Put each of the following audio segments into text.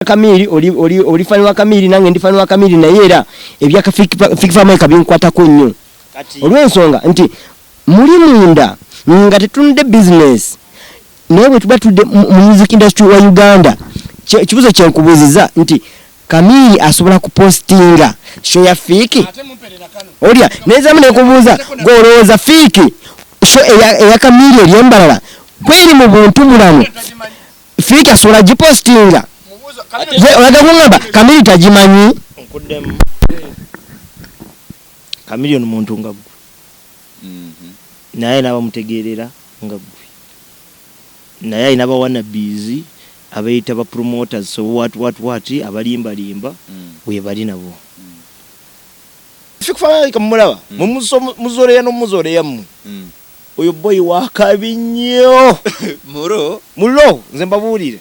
Kamiiri oli oli oli fan wa Kamiiri nange ndi fan wa Kamiiri naye era ebya Fik Fameica binkwatako nnyo olw'ensonga nti muli munda nga tetunudde business naye bwetuba tudde mu music industry wa Uganda ekibuzo kyenkubuuziza nti Kamiiri asobola ku postinga show ya Fik olya nenzamu nekubuuza gwe olowooza Fik show eya, eya Kamiiri eri embalala kweri mu buntu bulamu Fik asobola gipostinga ye oyaga kungamba Kamili tagimanyi. Nkuddemu Chameleon muntu nga ggwe naye alina abamutegeerera nga ggwe naye alina ba wannabes abeeyita ba promoters so what what what abalimbalimba weebali nabo. Fik Fameica mumulaba muzoleya nomuzoleya mmwe. Oyo boy wakabi nnyo. Mulo. Mulo nze mbabuulire.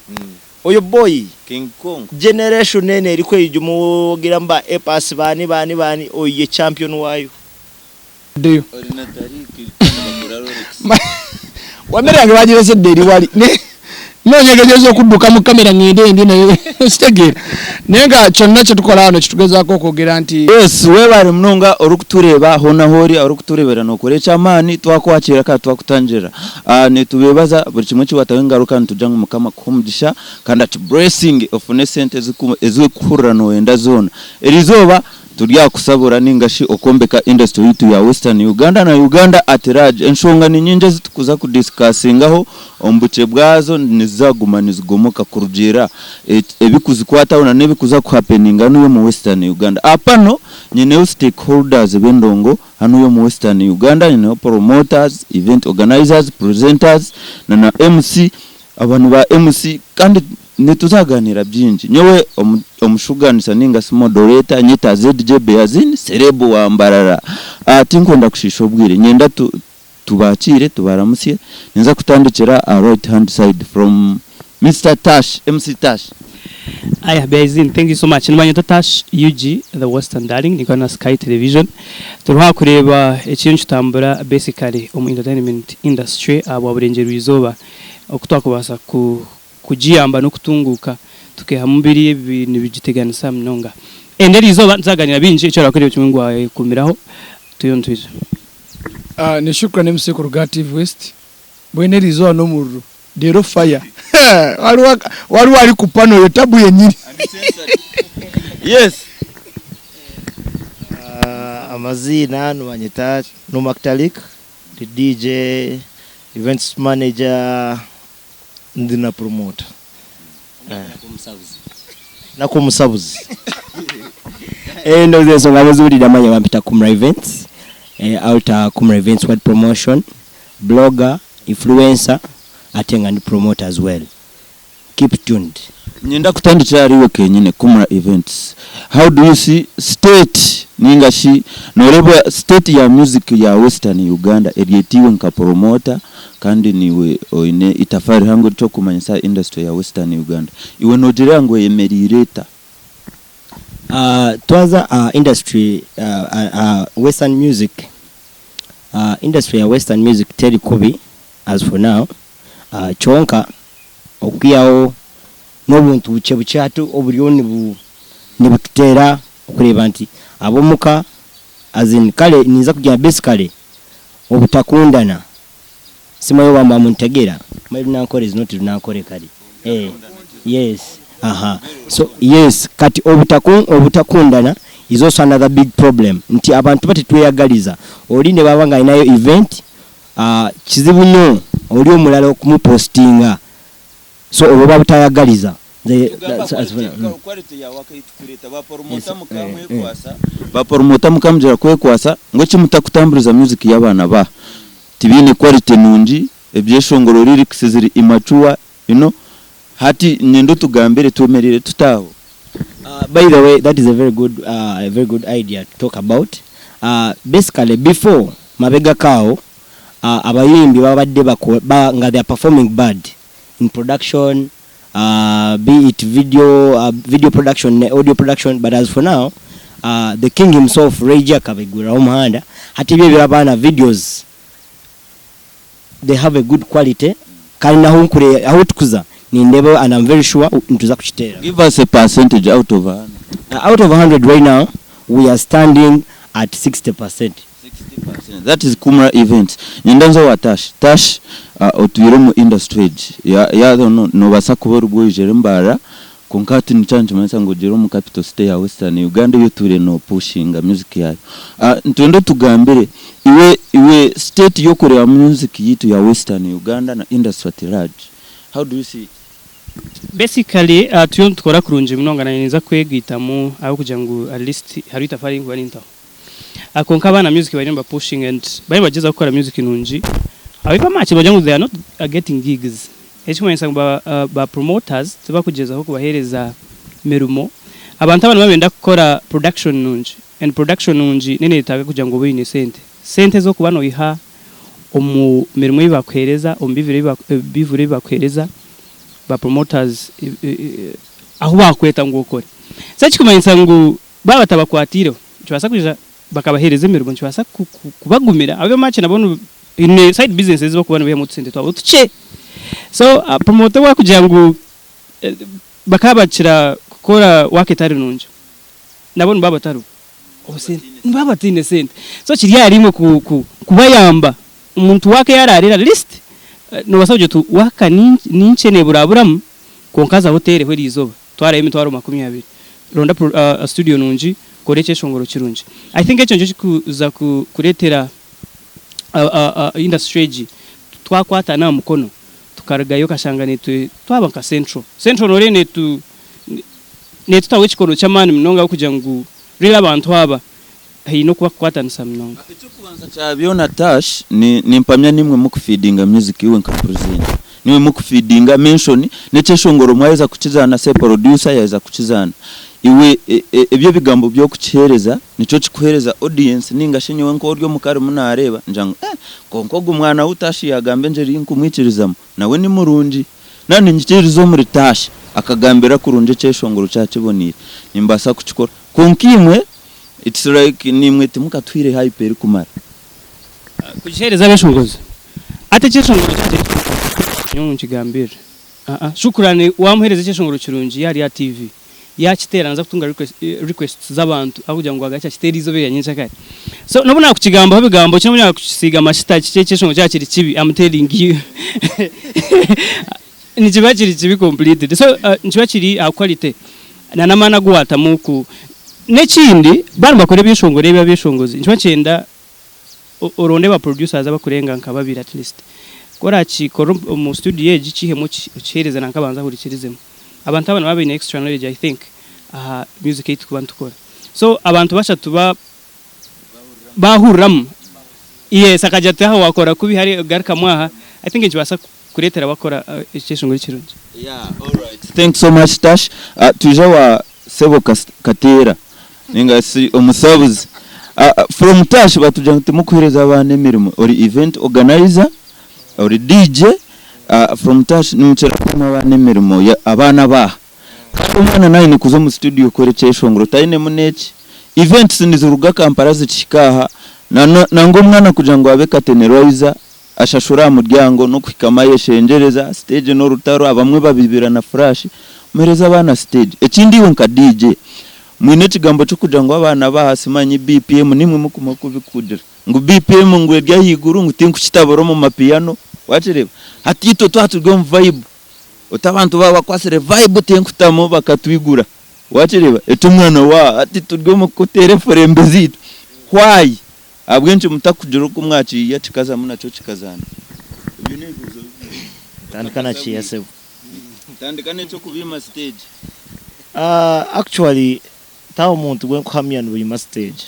Oyo boy. King Kong. Generation eno eriko eyo gyemwogeramu ba A pass baani baani baani oyo ye champion waayo. Ddeyo. Olina Tariq kandi bagura Rolex. Wamere yange bagirese dda eri wali. Nnoonya engeri gy'oyinza okudduka mu kamera ng'ende endi naye okitegeera. Naye nga kyonna kye tukola wano kitugezaako okwogera nti. Yes webare munonga orikutureeba hoona ahu ori orikutureebera nokora ekyamaani twakwakiira kandi twakutangirira nitubebaza buri kimwe ekiwataho engaruka nitugira ngu mukama akuhe omugisha kandi ati blessing ofune esente ezikuhurira noyenda zoona erizooba Turi aha kusabura ninga shi okwombeka industry yaitu ya Western Uganda na Uganda at large. Enshonga ni nyingi ezi turikuza ku discussingaho omu bukye bwazo nizizaguma nizigomoka kurugiirira ebikuzikwataho na n'ebikuza ku happeninga hanuya omu Western Uganda. Aha pano nyineho stakeholders b'endongo hanuya omu Western Uganda, nyineho promoters, event organizers, presenters na na MC. Aba ni ba MC kandi Nituzaganiira byingi. Nyowe omushuganisa ninga shi moderator nyeta ZJ Beazin celeb wa Mbarara. Tinkwenda kushiisha obwire nyenda tubakiire tubaramutsye. Ninza kutandikira aha right hand side from Mister Tash, MC Tash. Aya Beazin thank you so much. Nibanyeta Tash UG the Western Darling ninkora na Sky Television. Turiho aha kureeba ekiriyo nikitambura basically omu entertainment industry ahabwa burengyerwa izooba oku twakubaasa ku kugiyamba n'okutunguuka tukeehamu biri ebi nibigiteganisa munonga. And eri izooba nituzaganira bingi eki orakureeba kimwe ngu wayekumiraho turiyo nitwija. Ni Shukran MC kuruga aha TV West mbwenu eri izooba n'omuriro reero fire hariho arikupana oyo tabu yenyini. Yes. Amaziina nibanyeta Numak Tariq ndi DJ, events manager Ndi na promoter. Naku omusabuzi. Eh, ndowooza ensonga muziwulidde amanya bampita Kumra Events, eh, Alter Kumra Events World Promotion, blogger, influencer ate nga ndi promoter as well. Keep tuned. Niinyenda kutandikira ahari iwe kenyine Kumra Events. How do you see state ninga shi noreeba state ya music ya western Uganda eri eta iwe nka promoter Kandi niiwe oine itafaari rihango ry'okumanyisa aha industry ya Western Uganda. Iwe noogira ngu eyemereire eta? Twaza aha industry aha western music, industry ya western music teri kubi as for now kyonka okwihaho n'obuntu bukye bukye hati oburiyo nibututeera okureeba nti ab'omuka as in kare ninza kugira basically obutakundana simanyi oba muba muntegera my runankore is not runankore kare eh yes aha so yes kati obutaku obutakundana is also another big problem nti abantu tuba tetweyagaliza oli nebaba nga alinayo event ah kizibu nyo oli omulala okumupostinga so obwo buba butayagaliza nze Tugamba as- as- quality, mm. quality ya waka eitukureeta ba promoter Yes, muka eh, eh. mwekwasa ba promoter mukamugira kwekwasa ngu eki mutakutambuliza music y'abaana ba tibiine quality nungi ebyeshongoro lyrics ziri immature you know hati niinyenda otugambire twemereire tuta aho? By the way that is a very good a very good idea to talk about basically before mabegako awo abayimbi babadde bako ba nga they are performing bad in production be it video video production ne audio production but as for now the king himself Ray G akabiguriraho omuhanda hati ebyo ebyabaana videos they have a good quality kandi nahu nkure ahu tukuza Nindeeba and am very sure nituza kukiteera. Give us a percentage out of 100. Out of 100 right now we are standing at 60%. 60%. That is Kumra Events. Nyenda nze owa Tash. Tash otwire omu industry egi. Ya ya no nobaasa kuba ori bwoijire Mbarara kwonka hati nikyo nikimanyisa ngu ogiire omu capital city ya Western Uganda ei otwire no pushinga music yaayo. Nitwenda otugambire iwe iwe state y'okureeba music yaitu ya Western Uganda na industry at large. How do you see it? Basically turiyo nitukora kurungi munonga nanye ninza kwegaitamu ahabw'okugira ngu at least hariho itafaari eri nkuba nintaho. Kwonka abaana music bariyo niba pushinga and bariyo nibagyezaho kukora music nungi. Ahabw'amaani nibagira ngu they are not getting gigs ekirikumanyisa ngu ba promoters tibakugyezaho kubahereza mirimo. Abantu aba nibabenda kukora production nungi and production nungi nenetaaga kugira ngu obe oyine sente. Sente ez'okuba noiha omu mirimo ei bakuheereza, omu bivuro ebi bakuheereza, ba promoters ahu baakweta ngu okore. So ekirikumanyisa ngu baaba batabakwatiireho, nikibaasa kwija bakabaheereza emirimo nikibaasa kubagumira ahabw'okuba nabo baine side business ezi barikuba nibaihamu otusente twabo tukye. So promoter ou arikugira ngu bakaabakira kukora work etari nungi, nabo nibaba batariho. Obusente nibaba bataine sente so kiri ahari imwe kubayamba omuntu waaka ei arareere at least nobaasa kugira oti waaka ninkye neburaburamu kwonka zaho oteereho erizooba twarayo emitwaro 20 ronda studio nungi kora ekyeshongoro kirungi I think ekyo nikyo kirikuza kureetera industry egi twakwatana aha mukono tukarugayo okashanga nitwe twaba nka central central noreeba netu Neetutaho ekikono ky'amaani munonga ahabw'okugira ngu reero abantu aba haine oku barikukwatanisa munonga. Eky'okubanza kya byona Tash, nimpamya nimwe mukufeedinga music iwe nka presenter. Nimwe mukufeedinga mention n'ekyeshongoro mwaheza kukizaana say producer yaheza kukizaana. Iwe ebyo ebigambo by'okukiheereza nikyo kikuheereza audience ninga shi nyowe nk'ori omuka arimu naareeba ngira ngu eh kwonka ogu mwana wu Tash yaagamba engyeri ei nkumwikirizamu Nawe ni murungi. Naaba niinyikiririza omuri Tash, akagambira kurungi ekyeshongoro kyaba kiboneire. Nimbaasa kukikora. Kwonka imwe, it's like naimwe timukatuhaire hype erikumara. Kugiheereza abeshongozi. Hati ekyeshongoro kyangye nyowe nkigambirire. Aa Shukrani wamuheereza ekyeshongoro kirungi yaaba ari aha TV, yaakiteera naaza kutunga requests z'abantu ahabw'okugira ngu waagaruka akiteera eizooba erya nyencakare. So n'obu naakukigambaho ebigambo ki, n'obu naakukisiiga amashita ki, ekyeshongoro kyaba kiri kibi, am telling you nikiba kiri kibi completely. So nikiba kiri aha quality na n'amaani agu waatamu ku. N'ekindi baaba nibakora ebyeshongoro ebi abeeshongozi, nikiba nikyenda oronde ba producers abakurenga nka babiri at least. Ku orakikore omu studio egi kihemu okihereze nanka abanze ahurikirizemu. Abantu aba nibaba baine extra knowledge I think aha music ei turikuba nitukora. So abantu bashatu ba bahuriramu yes akagira ati aha wakora kubi hari garukamu aha I think nikibaasa kureetera wakora ekyeshongoro kirungi. Yeah alright thanks so much Tash. Twije owa sebo Kateera Ninga shi omusabuzi. From Tash batugira ngu timukuhereza abaana emirimo. Ori event organizer, ori DJ, from Tash nimukira kuha abaana emirimo, abaana abaaha? Kandi omwana naaba aine kuza omu studio kukora ekyeshongoro tainemu n'eki? Events niziruga Kampala zikihika aha, nangwa omwana kugira ngu abe curtain raiser ashashure aha muryango n'okuhikamu ayeshengyereza, stage n'orutaro abamwe babibira na flash, muhereze abaana stage. Ekindi iwe nka DJ, mwine ekigambo ky'okugira ngu abaana b'aha simanyi BPM nimwe mukuma kubikugira ngu BPM ngu eri ahaiguru ngu tinkukitabura omu mapiano, wakireeba? Hati itwe twaba turi omu vibe, oti abantu baaba bakwatsire vibe tinkutamu bakatwigura, wakireeba? Eki omwana wa hati turi omu kuteera efurembe zaitu, why? Ahabw'enki mutakugira oku mwakiiya kikazamu nakyo kikazaana? Ebyo n'ebibuuzo bibiri. Tandika na kiiya sebo. Tandika n'eky'okubiima siteegi. Actually taho omuntu gwenkuhamya nibaima stage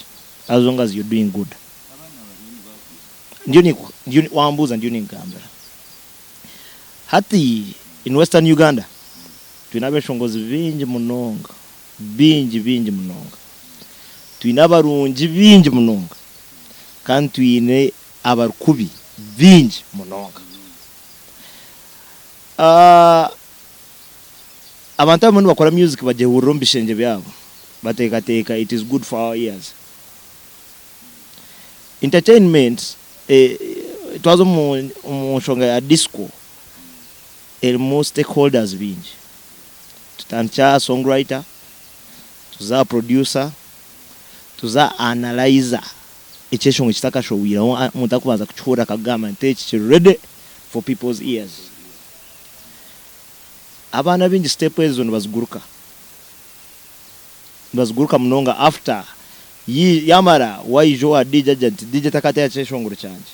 as long as you're doing good. Ndiyo niku ndiyo wambuuza ndiyo ninkugambira. Hati in western Uganda twine abeshongozi baingi munonga Baingi, baingi munonga. Twine abarungi baingi munonga kandi twine abarikubi baingi munonga. Abantu abamwe nibakora music bagyehurira omu bishengye byabo, bateekateeka it is good for our ears. Entertainment, twaza omu nshonga ya disco. Erimu stakeholders baingi. Tutandikye aha songwriter, tuze aha producer, tuze aha analyzer, ekyeshongoro kitakashohwireho omuntu arikubanza kukihurira akakugamba nti eki kiri ready for people's ears. Abaana abaingi step ezo nibaziguruka. Nibaziguruka munonga after yamara waija owa DJ agira nti DJ takateera kyeshongoro kyangye.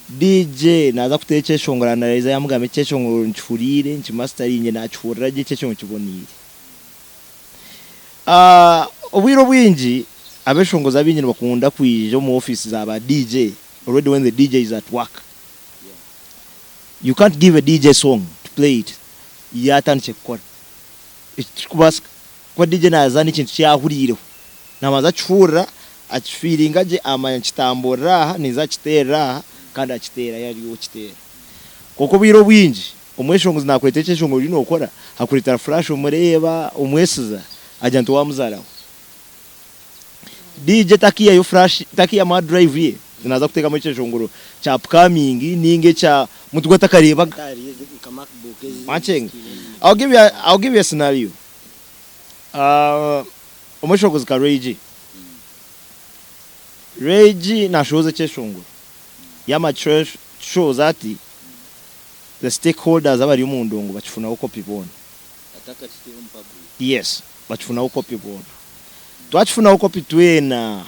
DJ naaza kuteera ekyeshongoro analyzer yamugamba ekyeshongoro nkihuriire, nkimasitaringire, nakihurira gye ekyeshongoro kiboneire. Obwire obwingi abeshongozi abaingi nibakunda kwija omu office za ba DJ already when the DJ is at work. You can't give a DJ song to play it yaatandikire kukora. Ekyo tikirikubaasika kuba DJ naazaana ekintu eki yaahuriireho. Naabanza akihurira, akifiiringa gye amanya nikitamburira aha, ninza kukiteerera aha kandi akiteera yaaba ari we okiteera. Kwonka obwire obwingi omweshongozi naakureetera ekyeshongoro ori nookora, akureetera flash omureeba, omwesiza agira nti owaamuzaara we. DJ takiihayo flash, takiihamu hard drive ye ngu naaza kuteekamu ekyeshongoro kya upcoming ninga ekya omuntu ogu atakareebaga. Wankyenga? I'll give you a, I'll give you a scenario. Omweshongozi nka Ray G. Ray G naashohoza ekyeshongoro, yaamara kukishohoza ati, the stakeholders abari omu ndongo bakifunaho copy boona. Yes, bakifunaho copy boona. Twakifunaho copy twena,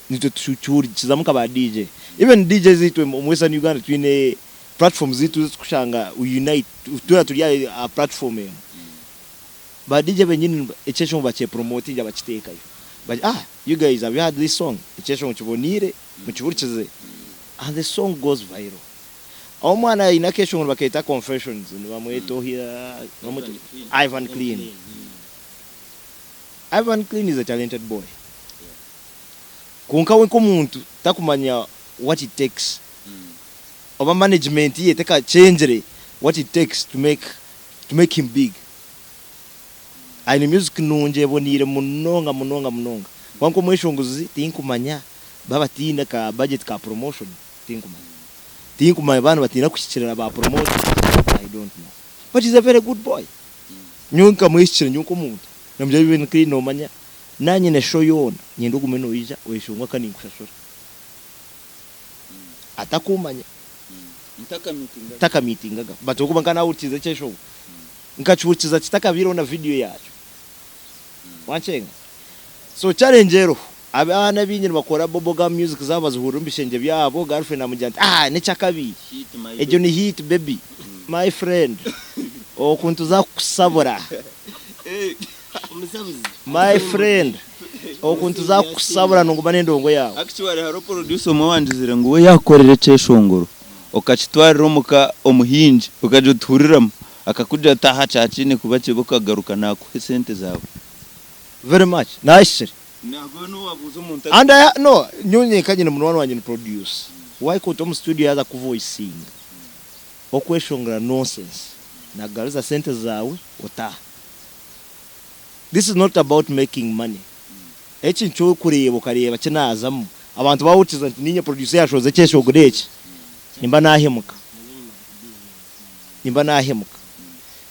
nitwe tukihurikizamu nka ba DJ. Even DJs itwe omu Western Uganda twine platform zeitu ezitukushanga we unite, twena turi aha platform emwe. Ba DJ benyini ekyeshongo bakyepromotingira bakiteekayo. Bati ah you guys have you heard this song? Ekyeshongo kiboniire mukihurikize and the song goes viral. Aho omwana aine akeshongo nibakeeta confessions nibamweta ohi nibamweta Ivan Clean. Ivan Clean is a talented boy. Kwonka we nk'omuntu takumanya what it takes oba management ye tekakyengire what it takes to make to make him big. Aine music nungi eboniire munonga munonga munonga kwonka nk'omweshongozi tinkumanya baaba bataine ka budget ka promotion tinkumanya. Tinkumanya baaba nibatiina kuhikirira ba promoter I don't know but he's a very good boy. Nyowe nkamwehikira nyowe nk'omuntu namugira nti Ivan Clean nomanya nanyine show yoona nyenda ogume noija oyeshongore ka ninkushashura atakumanya. Ntakamiitingaga but ahabw'okuba nkaba naahurikiize ekyeshongoro Nkakihurikiza kitakabaireho na vidiyo yaakyo. Wankyenga? So challenge eriho, abaana abaingi nibakora bubble gum music zaabo bazihurira omu bishengye byabo, girlfriend amugira nti aah n'ekyakabi, egyo ni hit baby, my friend oku nituza kukusabura, my friend oku nituza kukusabura noguma n'endongo yaawe. Actually hariho producer omwe owangizire ngu we yakukorera ekyeshongoro okakitwarira omuka omuhingi okagira oti huriramu Akakugira ati aha kyakiine kuba kibi okagaruka nakuha esente zaawe. Very much nahikire. Nagwe nowabuuza omuntu And I no nyowe nyenka nyine munywani wangye ni produce why kuta omu studio yaza ku voicinga okweshongora nonsense nakugaruza sente zaawe otaaha this is not about making money eki nikyokureeba okareeba kinazamu abantu bahurikiza nti ninye producer yashohoza ekyeshongoro eki nimba nahemuka. Nimba nahemuka.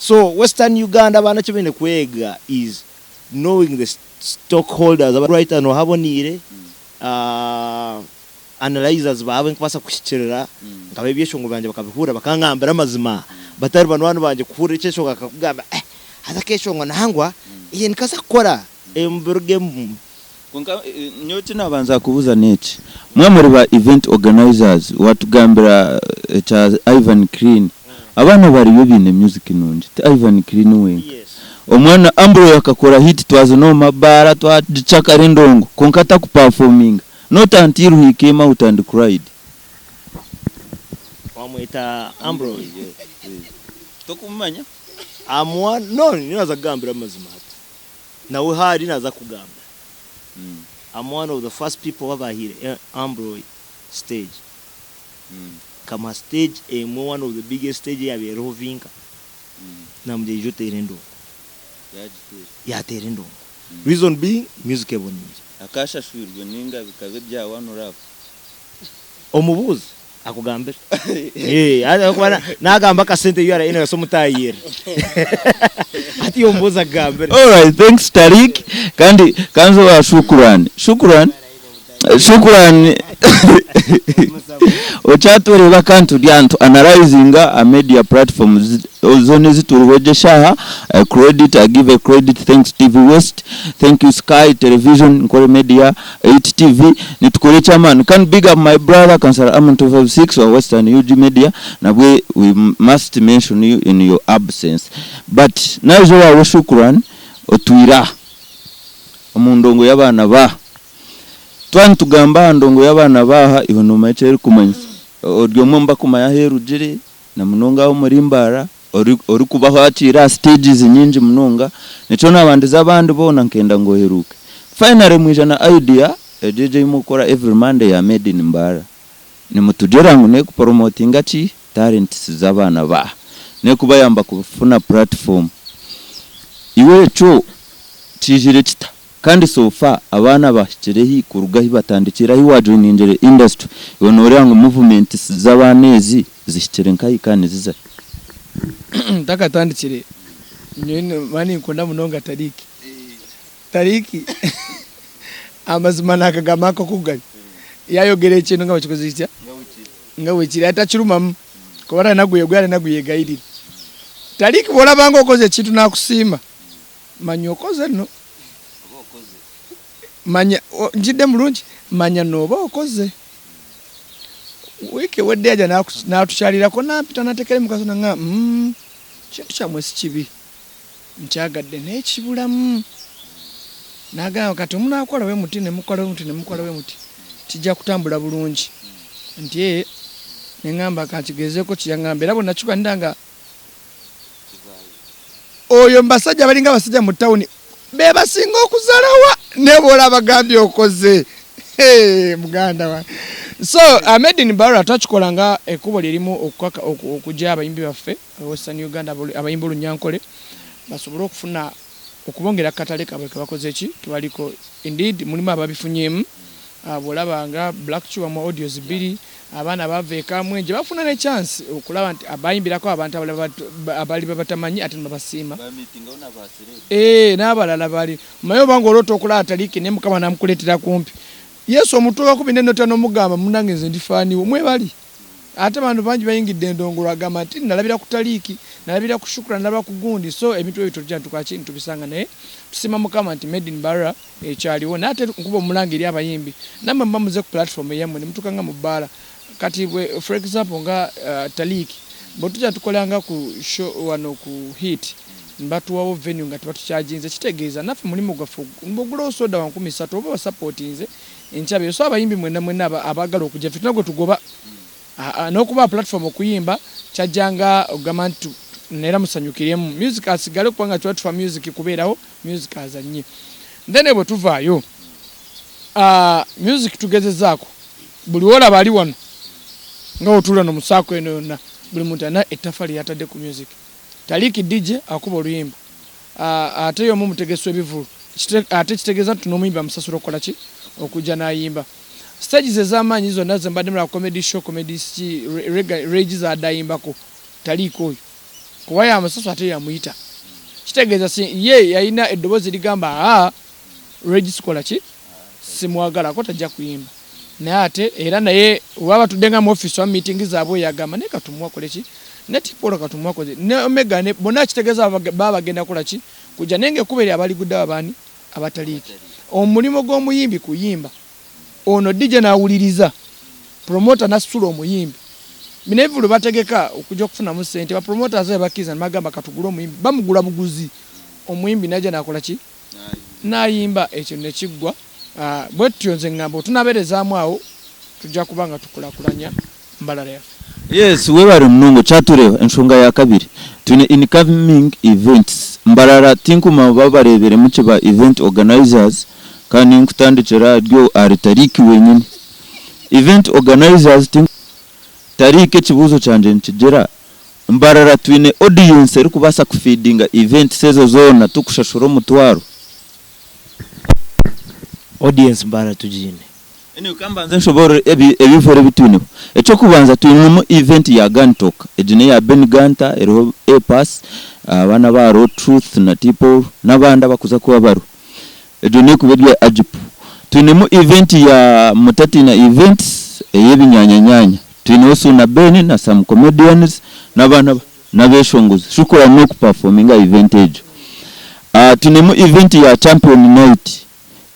So western Uganda abaana eki baine kwega is knowing the stock holders aba writer noha aboniire, analyzers baabo abu ndikubaasa kuhikirira nkaba ebyeshongoro byangye bakabihurira bakangambira amazima batari banywani bangye kuhurira ekyeshongoro akakugambira eh haza akeshongoro nangwa nikaza kukora mbirugemu. Kwonka nyowe eki naabanza kubuuza n'eki, mwe muri ba event organizers watugambira ekya Ivan Clean, abaana bariyo baine music nungi ti Ivan Clean wenka. Omwana Ambroy akakora hit twazina omu mabaara twagicakara endongo kwonka takuperforminga not until he came out and cried. Wamweta Ambroy? Tokumumanya? No, nyowe naaza kugambira amazima hati. Nawe haari naaza kugamba. I'm one of the first people abahaire Ambroy stage. Nkamuha stage emwe one of the biggest stage eyabaire eriho Vinka. Namugira ija oteere endongo. Yateera endongo. Reason being music eboniire. Akashashwirwe ninga bikaba ebya one love? Omubuuze. Akugambire. Eh, ahakuba nagamba akasente URA noyasa omutayirira. Hati iwe omubuuze akugambire. Alright, thanks Tariq. Kandi kanze owa Shukuran. Shukuran, Shukuran okyatureeba kandi turi aha nitu analyzinga a media platforms zoona ezi turiho egi eshaaha. Credit, I give a credit, thanks TV West, thank you Sky Television, Nkore Media, 8 TV nitukora eky'amaani kandi big up my brother Kansara Amon 256 wa Western UG Media nabwe we must mention you in your absence but naija owaawe Shukran otwire aha omu ndongo y'abaana ba Twaba nitugamba aha ndongo y'abaana ba aha iwe nomanya eki erikumanyisa ori omwe omu bakumanya ahu erugire na munonga aho omuri Mbarara orikubaho akiire aha stages nyingi munonga, nikyo nabandize abandi boona nkenda ngu oheruuke. Finally mwija na idea egyo ei murikukora every Monday ya made in Mbarara. Nimutugira ngu nekupromotinga ki? Talents z'abaana ba. Nekubayamba kufuna platform. Iwe ekyo kiijire kita? Kandi so far abaana bahikire hi kuruga ahi batandikire ahi wajoiningire industry iwe noreeba ngu movements z'abaana ezi zihikire nkahi kandi niziza hi? Ntakatandikire nyowe nimba ninkunda munonga Tariq. Tariq amazima nakagamba nkoku gari. Yayogera ekintu nga bwekikoze kitya? Nga bwekiri atakirumamu kuba aranaguye aranaguyegayirira. Tariq bworaba nga okoze ekintu nakusiima Manya okoze no. Manya ngidde mulungi manya nooba okoze. Wiiki ewedde yajja n'atukyalirako n'ampita n'anteekera emikaso nangamba umm ekintu kyammwe si kibi nkyagadde naye kibulamu. N'agamba kati munaakola bwe muti ne mukola bwe muti ne mukola bwe muti kijja kutambula bulungi. Nti eeh ne ngamba kankigezeeko kye yangamba era bwe nakikola ne ndaba nga Oyo mubasajja abalinga abasajja mu town bebasinga okuzalawa nebwola abagambye okoze Hee muganda wange so uh, made in Barra twakikola nga ekkubo lyerimu okukaka okugya abayimbi baffe aba Western Uganda abayimba olunyankole basobole okufuna okubongera katale kabwe kebakoze ki kebaliko indeed mulimu ababifunyemu Bw'olaba nga Black Cube bamuwa audios bbiri, abaana baava e Kamwengye bafuna ne chance okulaba nti bayimbirako abantu abalala abaali babatamanyi ate ne babasiima. Eeh n'abalala bali. Omanyi oba ng'oloota okulaba Tariq naye Mukama n'amukuleetera kumpi. Yesu omutuukako bino eno otya n'omugamba munnange nze ndi faani wo. Mwebali. Ate abantu bangi bayingidde endongo lwagamba nti nalabira ku Taliiki, nalabira ku Shukra, nalaba ku gundi so ebintu bwebityo tujja netukola ki netubisanga naye tusiima Mukama nti made in Barra ekyaliwo naye ate nkuba omulanga eri abayimbi namwe muba muze ku platform eyammwe nemutuuka nga mu bbaala kati bwe for example nga Taliiki bwetujja netukola nga ku show wano ku hit nebatuwawo venue nga tebatukyajinze kitegeeza naffe mulimu gwaffe bwogulawo soda wa 3000 oba osupportinze Enkya beyo so abayimbi mwena mwena abagala okujja ffe tulina gwetugoba nokubawa platform okuyimba kyajja nga ogamba nti nera musanyukiremu music asigale kubanga tuba tufa music kubeerawo music azanye then bwetuvaayo music tugezezaako buli wolaba ali wano nga wotulira no musaako eno yonna buli muntu alina ettafali lyatadde ku music Taliiki DJ akuba oluyimba ate y'omu mutegesi w'ebivvulu ate kitegeeza nti n'omuyimbi amusasula okukola ki? Okujja n'ayimba. Siteegi ze ez'amaanyi zonna ze mbadde mulaba comedy show, comedy ki, reggae, Reg z'abadde ayimbako taliiko oyo kuba y'amusasula ate y'amuyita. Kitegeeza si ye yalina eddoboozi erigamba haa Reg sikola ki? Simwagalako tajja kuyimba. Naye ate era naye bwebaba batudde nga mu office oba mu meeting zabwe oyo agamba naye katumuwe akole ki ne Tipolo katumuwe akoze ne Omega ne bonna kitegeza baba bagenda kola ki kujja naye nga ekkubo eryo abaligudde aba baani abataliiki omulimo gw'omuyimbi kuyimba ono DJ nawuliriza promoter nasitula omuyimbi bino ebivulu bategeka okujja okufunamu sente ba promoters abo bakkiriza nebagamba katugule omuyimbi bamugula buguzi omuyimbi najja nakola ki Nayimba ekyo nekiggwa bwetutyo nze ngamba wetunaberezaamu awo tujja kuba nga tukulakulanya Mbarara yaffe. Yes webare munonga okyatureeba enshonga ya kabiri twine incoming events Mbarara tinkuma babareberemu ki ba event organizers kandi ninkutandikira aharyo ahari Tariq wenyini event organizers Tariq ekibuuzo kyangye nikigira Mbarara twine audience erikubaasa ku feedinga events ezo zoona tukushashura omutwaro? Audience Mbarara tugiine. Anyway, ka mbanze nshoboorore ebi ebivoro ebi twineho. Eky'okubanza twinemu event ya Gun Talk. Egi n'eya Ben Gunter eriho A Pass, abaana aba Raw Truth na T-Paul n'abandi abakuza kuba bariho. Egyo n'ekuba eri eya Agip. Twinemu event ya Mutatiina Events ey'ebinyanyanyanya. Twineho Suuna Ben na some comedians n'abaana n'abeshongozi. Shukurani n'okuperforminga aha event egyo. Twinemu event ya Champion Night.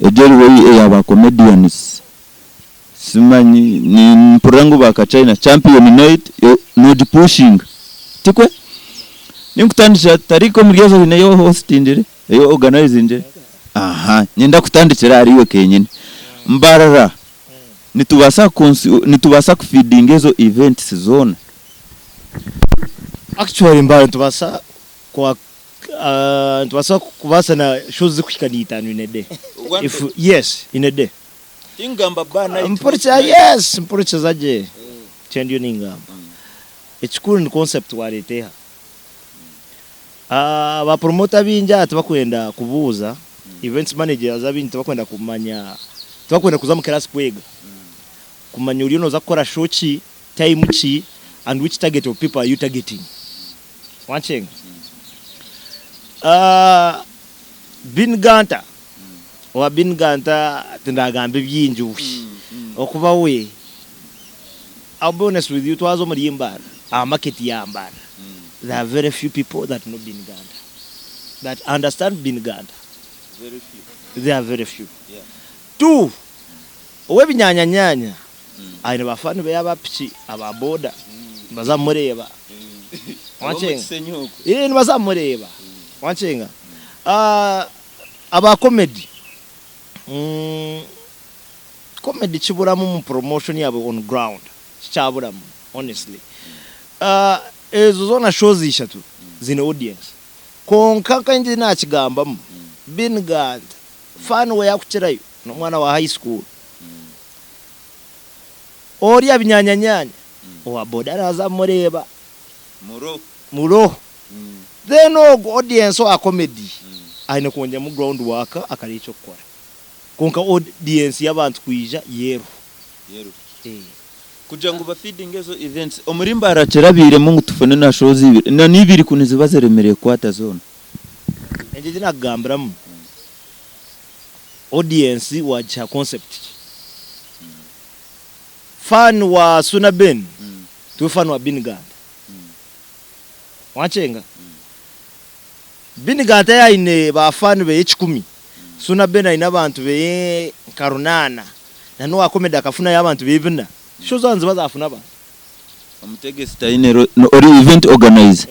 Egyo eriho eya ba comedians simanyi nimpurira ngu ba kachina champion night nogipushinga tikwe? Ninkutandikira Tariq omuri ezo haine ei ohostingire ei oganayizingire? Aha niinyenda kutandikira ahari iwe kenyine. Mbarara nitubaasa nitubaasa kufeedinga ezo events zoona? Actually Mbarara nitubaasa kwa Nitubaasa kubaasa na shows zikuhika na itaano in a day. If yes, in a day. Tingamba bar night. Mpurikiza yes, mpurikiza gye. Nikyo ndiyo ningamba. Ekikuru ni concept wareeta eha. Ba promoter abaingi aha tibakwenda kubuuza, events managers abaingi tibakwenda kumanya, tibakwenda kuza omu class kwega. Kumanya oriyo noza kukora show ki, time ki and which target of people are you targeting. Wankyenga? Ah, Bin Ganta, owa Bin Ganta tindagambe bingi we. Okuba we, I'll be honest with you, twaza omuri Mbarara, aha market ya Mbarara, there are very few people that know Bin Ganta, that understand Bin Ganta. There are very few. Two, ow'ebinyanyanyanya aine ba fan be aba piki, aba boda, nibaza kumureeba. Wankyenga? Eeh nibaza kumureeba. Wankyenga? Aba comedy, comedy kiburamu omu promotion yaabo on ground, kikyaburamu honestly. Ezo zoona shows ishatu ziine audience. Kwonka nka nakigambamu, Bin Ganta fan we yakukirayo n'omwana wa high school. Ori abinyanyanyanya owa boda araza amureeba muroho. Then ogwo audience owa comedy aine kwongyeramu ground work akareba ekyokukora. Kwonka audience y'abantu kwija yo eriho. Kugira ngu bafeedinge ezo events omuri Mbarara kirabairemu ngu tufune na shows ibiri na n'ibiri ku niziba ziremereire kukwata zoona. Egyo egi nakugambiramu audience wagiha concept ki? Fan wa Suna Ben tiwe fan wa Bin Ganda. Wankyenga? Bin Ganda yaaba aine ba fan beye kikumi, Suna Ben aine abantu beye nka runaana, na n'owa comedy akafunayo abantu beye bina, show zaabo niziba zafuna abantu. Omutegesi taine ori event organizer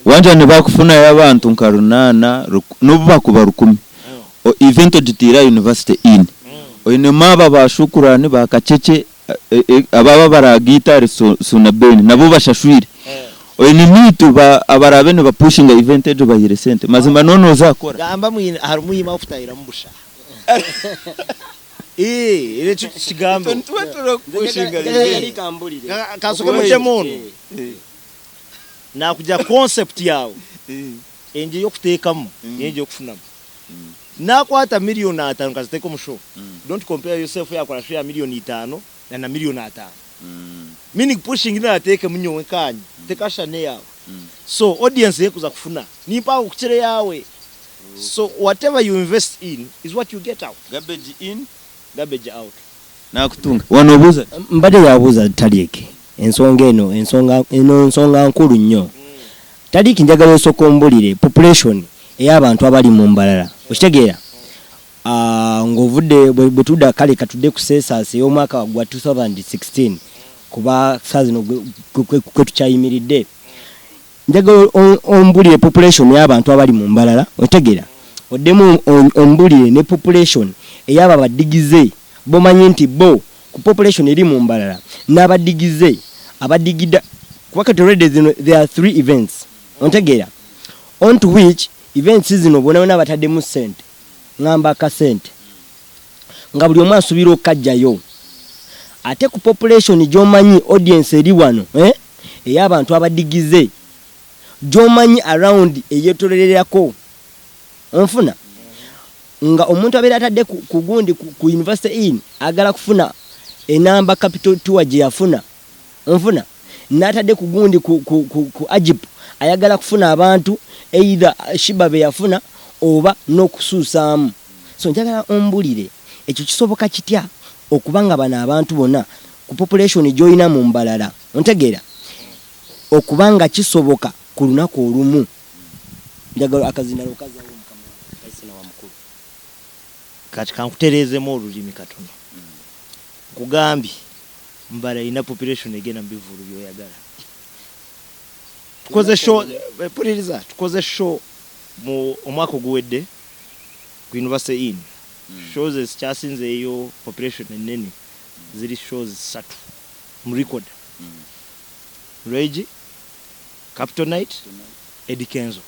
wangye nibakufunayo abantu nka runaana nobu bakuba rukumi event ogiteire aha University Inn oinemu aba ba Shukurani ba Kakyekye aba abaragaite ahari Suuna Ben nabo bashashwire oinemu itwe abaraabe nibapushinga event egyo bahaire sente mazima noba noza kukora. Gamba harimu oine ahokutahiramu busha. Eeh ekyo tukigambeho. Itwe nituba turikupushinga event. Kansoke mutemu onu. Nakugira concept yawe engi eyokutekamu nengi eyokufunamu. Nakwata million atano nkaziteka omu show, don't compare yourself yakora show ya million itano na na million atano. Meaning pushing natekemu nyowe nkanye tekashushana neyawe. So audience eyekuza kufuna nimpango kukira eyawe. So whatever you invest in is what you get out. Garbage in, Garbage out. Nakutunga. Wanobuuza ki? Mbadde yabuuza Tariq ensonga eno ensonga eno nsonga nkulu nnyo. Tariq njagala osooke ombulire population ey'abantu abali mu Mbarara okitegeera ng'ovudde bwe tudda kale katudde ku census ey'omwaka gwa 2016 kuba ssaawa zino kwe tukyayimiridde. Njagala ombulire population y'abantu abali mu Mbarara okitegera oddemu ombulire ne population ey'abo abadigize bomanyi nti bo ku population eri mu Mbarara n'abadigize abadigida kuba kati already zino there are 3 events ontegeera on to which events zino bonabona bataddemu ssente ngamba akasente nga buli omu asuubira okukajjayo ate ku population gy'omanyi audience eri wano eh? Ey'abantu abadigize gy'omanyi around eyetolererako onfuna nga omuntu abeera atadde ku gundi ku university inn agala kufuna. Enamba Capital Tour gye yafuna, onfuna? N'atadde ku gundi ku, ku, ku, ku Agip, ayagala kufuna abantu either Sheebah be yafuna oba n'okusuusaamu. So njagala ombulire ekyo kisoboka kitya okuba nga bano abantu bonna ku population gy'olina mu Mbarara, ontegeera? Okuba nga kisoboka ku lunaku olumu. Njagala akazindalo okazawo mukama wange Kaisina wa mukulu. Kati kankutereezemu olulimi katono. Nkugambye Mbara erina population egenda mu bivvulu by'oyagala. Tukoze show, mpuliriza, tukoze show mu omwaka oguwedde ku University Inn. Shows ezikyasinzeeyo population ennene ziri shows ssatu mu record. Regi, Capital Night, Eddy Kenzo.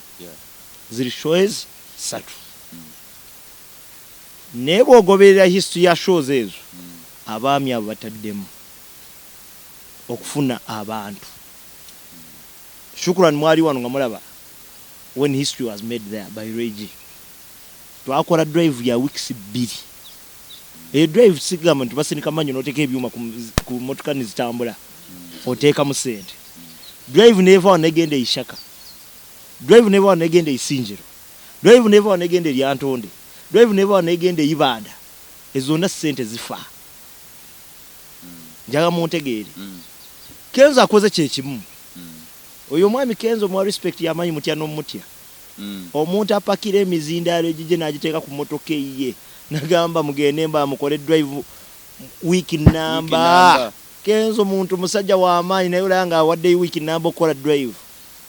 Ziri shows ssatu. Naye bw'ogoberera history ya shows ezo, abaami abo bataddemu okufuna abantu. Shukran mwali wano nga mulaba when history was made there by Ray G. Twakola drive ya weeks bbiri. Eyo drive sigamba nti basindika manyo n'oteeka ebyuma ku motoka nezitambula, oteekamu ssente. Drive neeva wano negenda e Ishaka, drive neeva wano negenda e Isingiro, drive neeva wano negenda e Lyantonde, drive neeva wano negenda e Ibanda. Ezo zonna ssente zifa. Njagala muntegeere. Kenzo akoze kyekimu. Oyo omwami Kenzo muwa respect yamanyi mutya nomutya. Omuntu apakira emizindaalo egigye nagiteeka ku motoka eyiye nagamba mugende mba mukole drive week namba. Kenzo muntu musajja wamaanyi naye olaba nga awaddeyo week namba okukola drive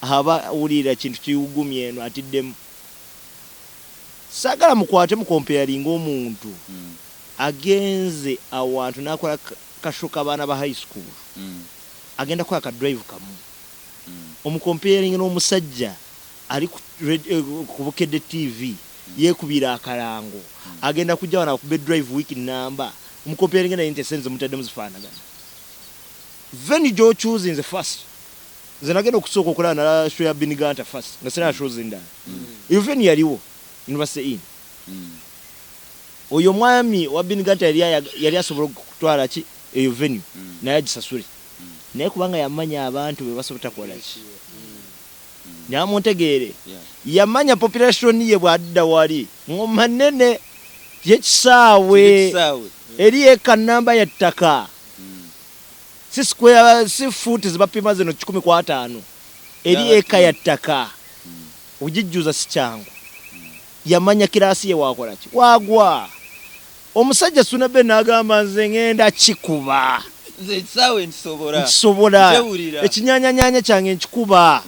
aba awulira kintu kiwugumya eno atiddemu. Sagala mukwate mu comparinge omuntu agenze awantu nakola ka show kabaana ba high school agenda kukola ka drive kamu omu comparinge nomusajja ali ku ku Bukedde TV yekubira akalango agenda kujja wano akube drive week namba omu comparinge naye nti esente zemutaddemu zifanagana. Venue gyochuzinze first. Nze nagenda okusooka okulaba nalaba show ya Beenie Gunter first nga siraba shows ndala. Eyo venue yaliwo University Inn. Oyo omwami owa Beenie Gunter yali yali asobola okutwala ki eyo venue naye agisasule. Naye kubanga yamanya abantu be basobola takola ki. Naye muntegeere. Yamanya population ye bwadda wali ngoma nene ye kisaawe eri eka namba ya ttaka. Si square si fuuti zebapima zino 150 eri eka ya ttaka ogijjuza sikyangu yamanya kiraasi ye wakola ki wagwa omusajja Suna Ben nagamba nze ngenda kikuba Nze ekisaawe nkisobola. Nkisobola. Nkyewulira. Ekinyanyanyanya kyange nkikuba.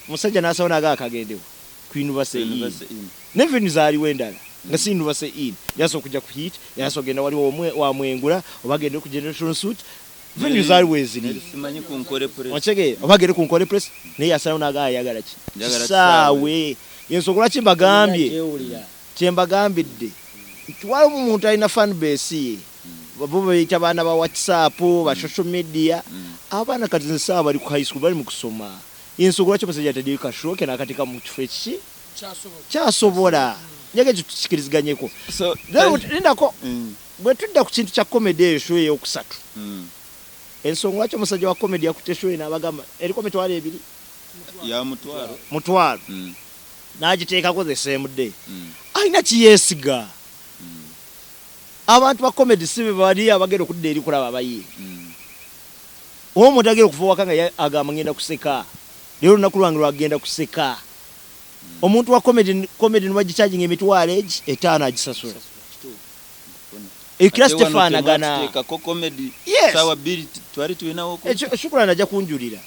Omusajja nasawo nagaa kagendewa ku University Inn. University Inn. Ne venue zaaliwo endala nga si University Inn. Yasobola okujja ku Hit, yasobola okugenda wali wa Mwengula oba agende ku Generation Suite. Venue zaali weeziri. Simanyi ku Nkore Press. Okitegeera? Oba agende ku Nkore Press naye yasalawo n'agamba ayagala ki? Njagala Kisaawe. Y'ensonga lwaki mbagambye kye mbagambidde nti waliwo omuntu alina fan base ye. Bo beeyita baana ba WhatsApp, ba social media. Abaana kati nze ssaawa bali ku high school bali mu kusoma. Y'ensonga lwaki omusajja ataddeyo ka show ke n'akateeka mu kifo ekiki? Kyasobola. Njagala ekyo tukikiriziganyeko. So, Then lindako. Bwe tudda ku kintu kya comedy eyo show eyokusatu, ensonga lwaki omusajja wa comedy yakutte show ye n'abagamba eriko 20,000? Ya mutwalo. Mutwalo. N'agiteekako the same day. Alina kye yeesiga. Abantu ba comedy si be bali abagenda okudda eri kulaba abayimbi. Oba omuntu agenda okuva ewaka nga ye agamba ngenda kuseka, leero olunaku lwange lwa kugenda kuseka. Omuntu wa comedy, comedy ne bagikyajinga emitwalo egi etaano agisasula. Eyo class tefaanagana. Yes. Ekyo Shukuran ajja kunjulira.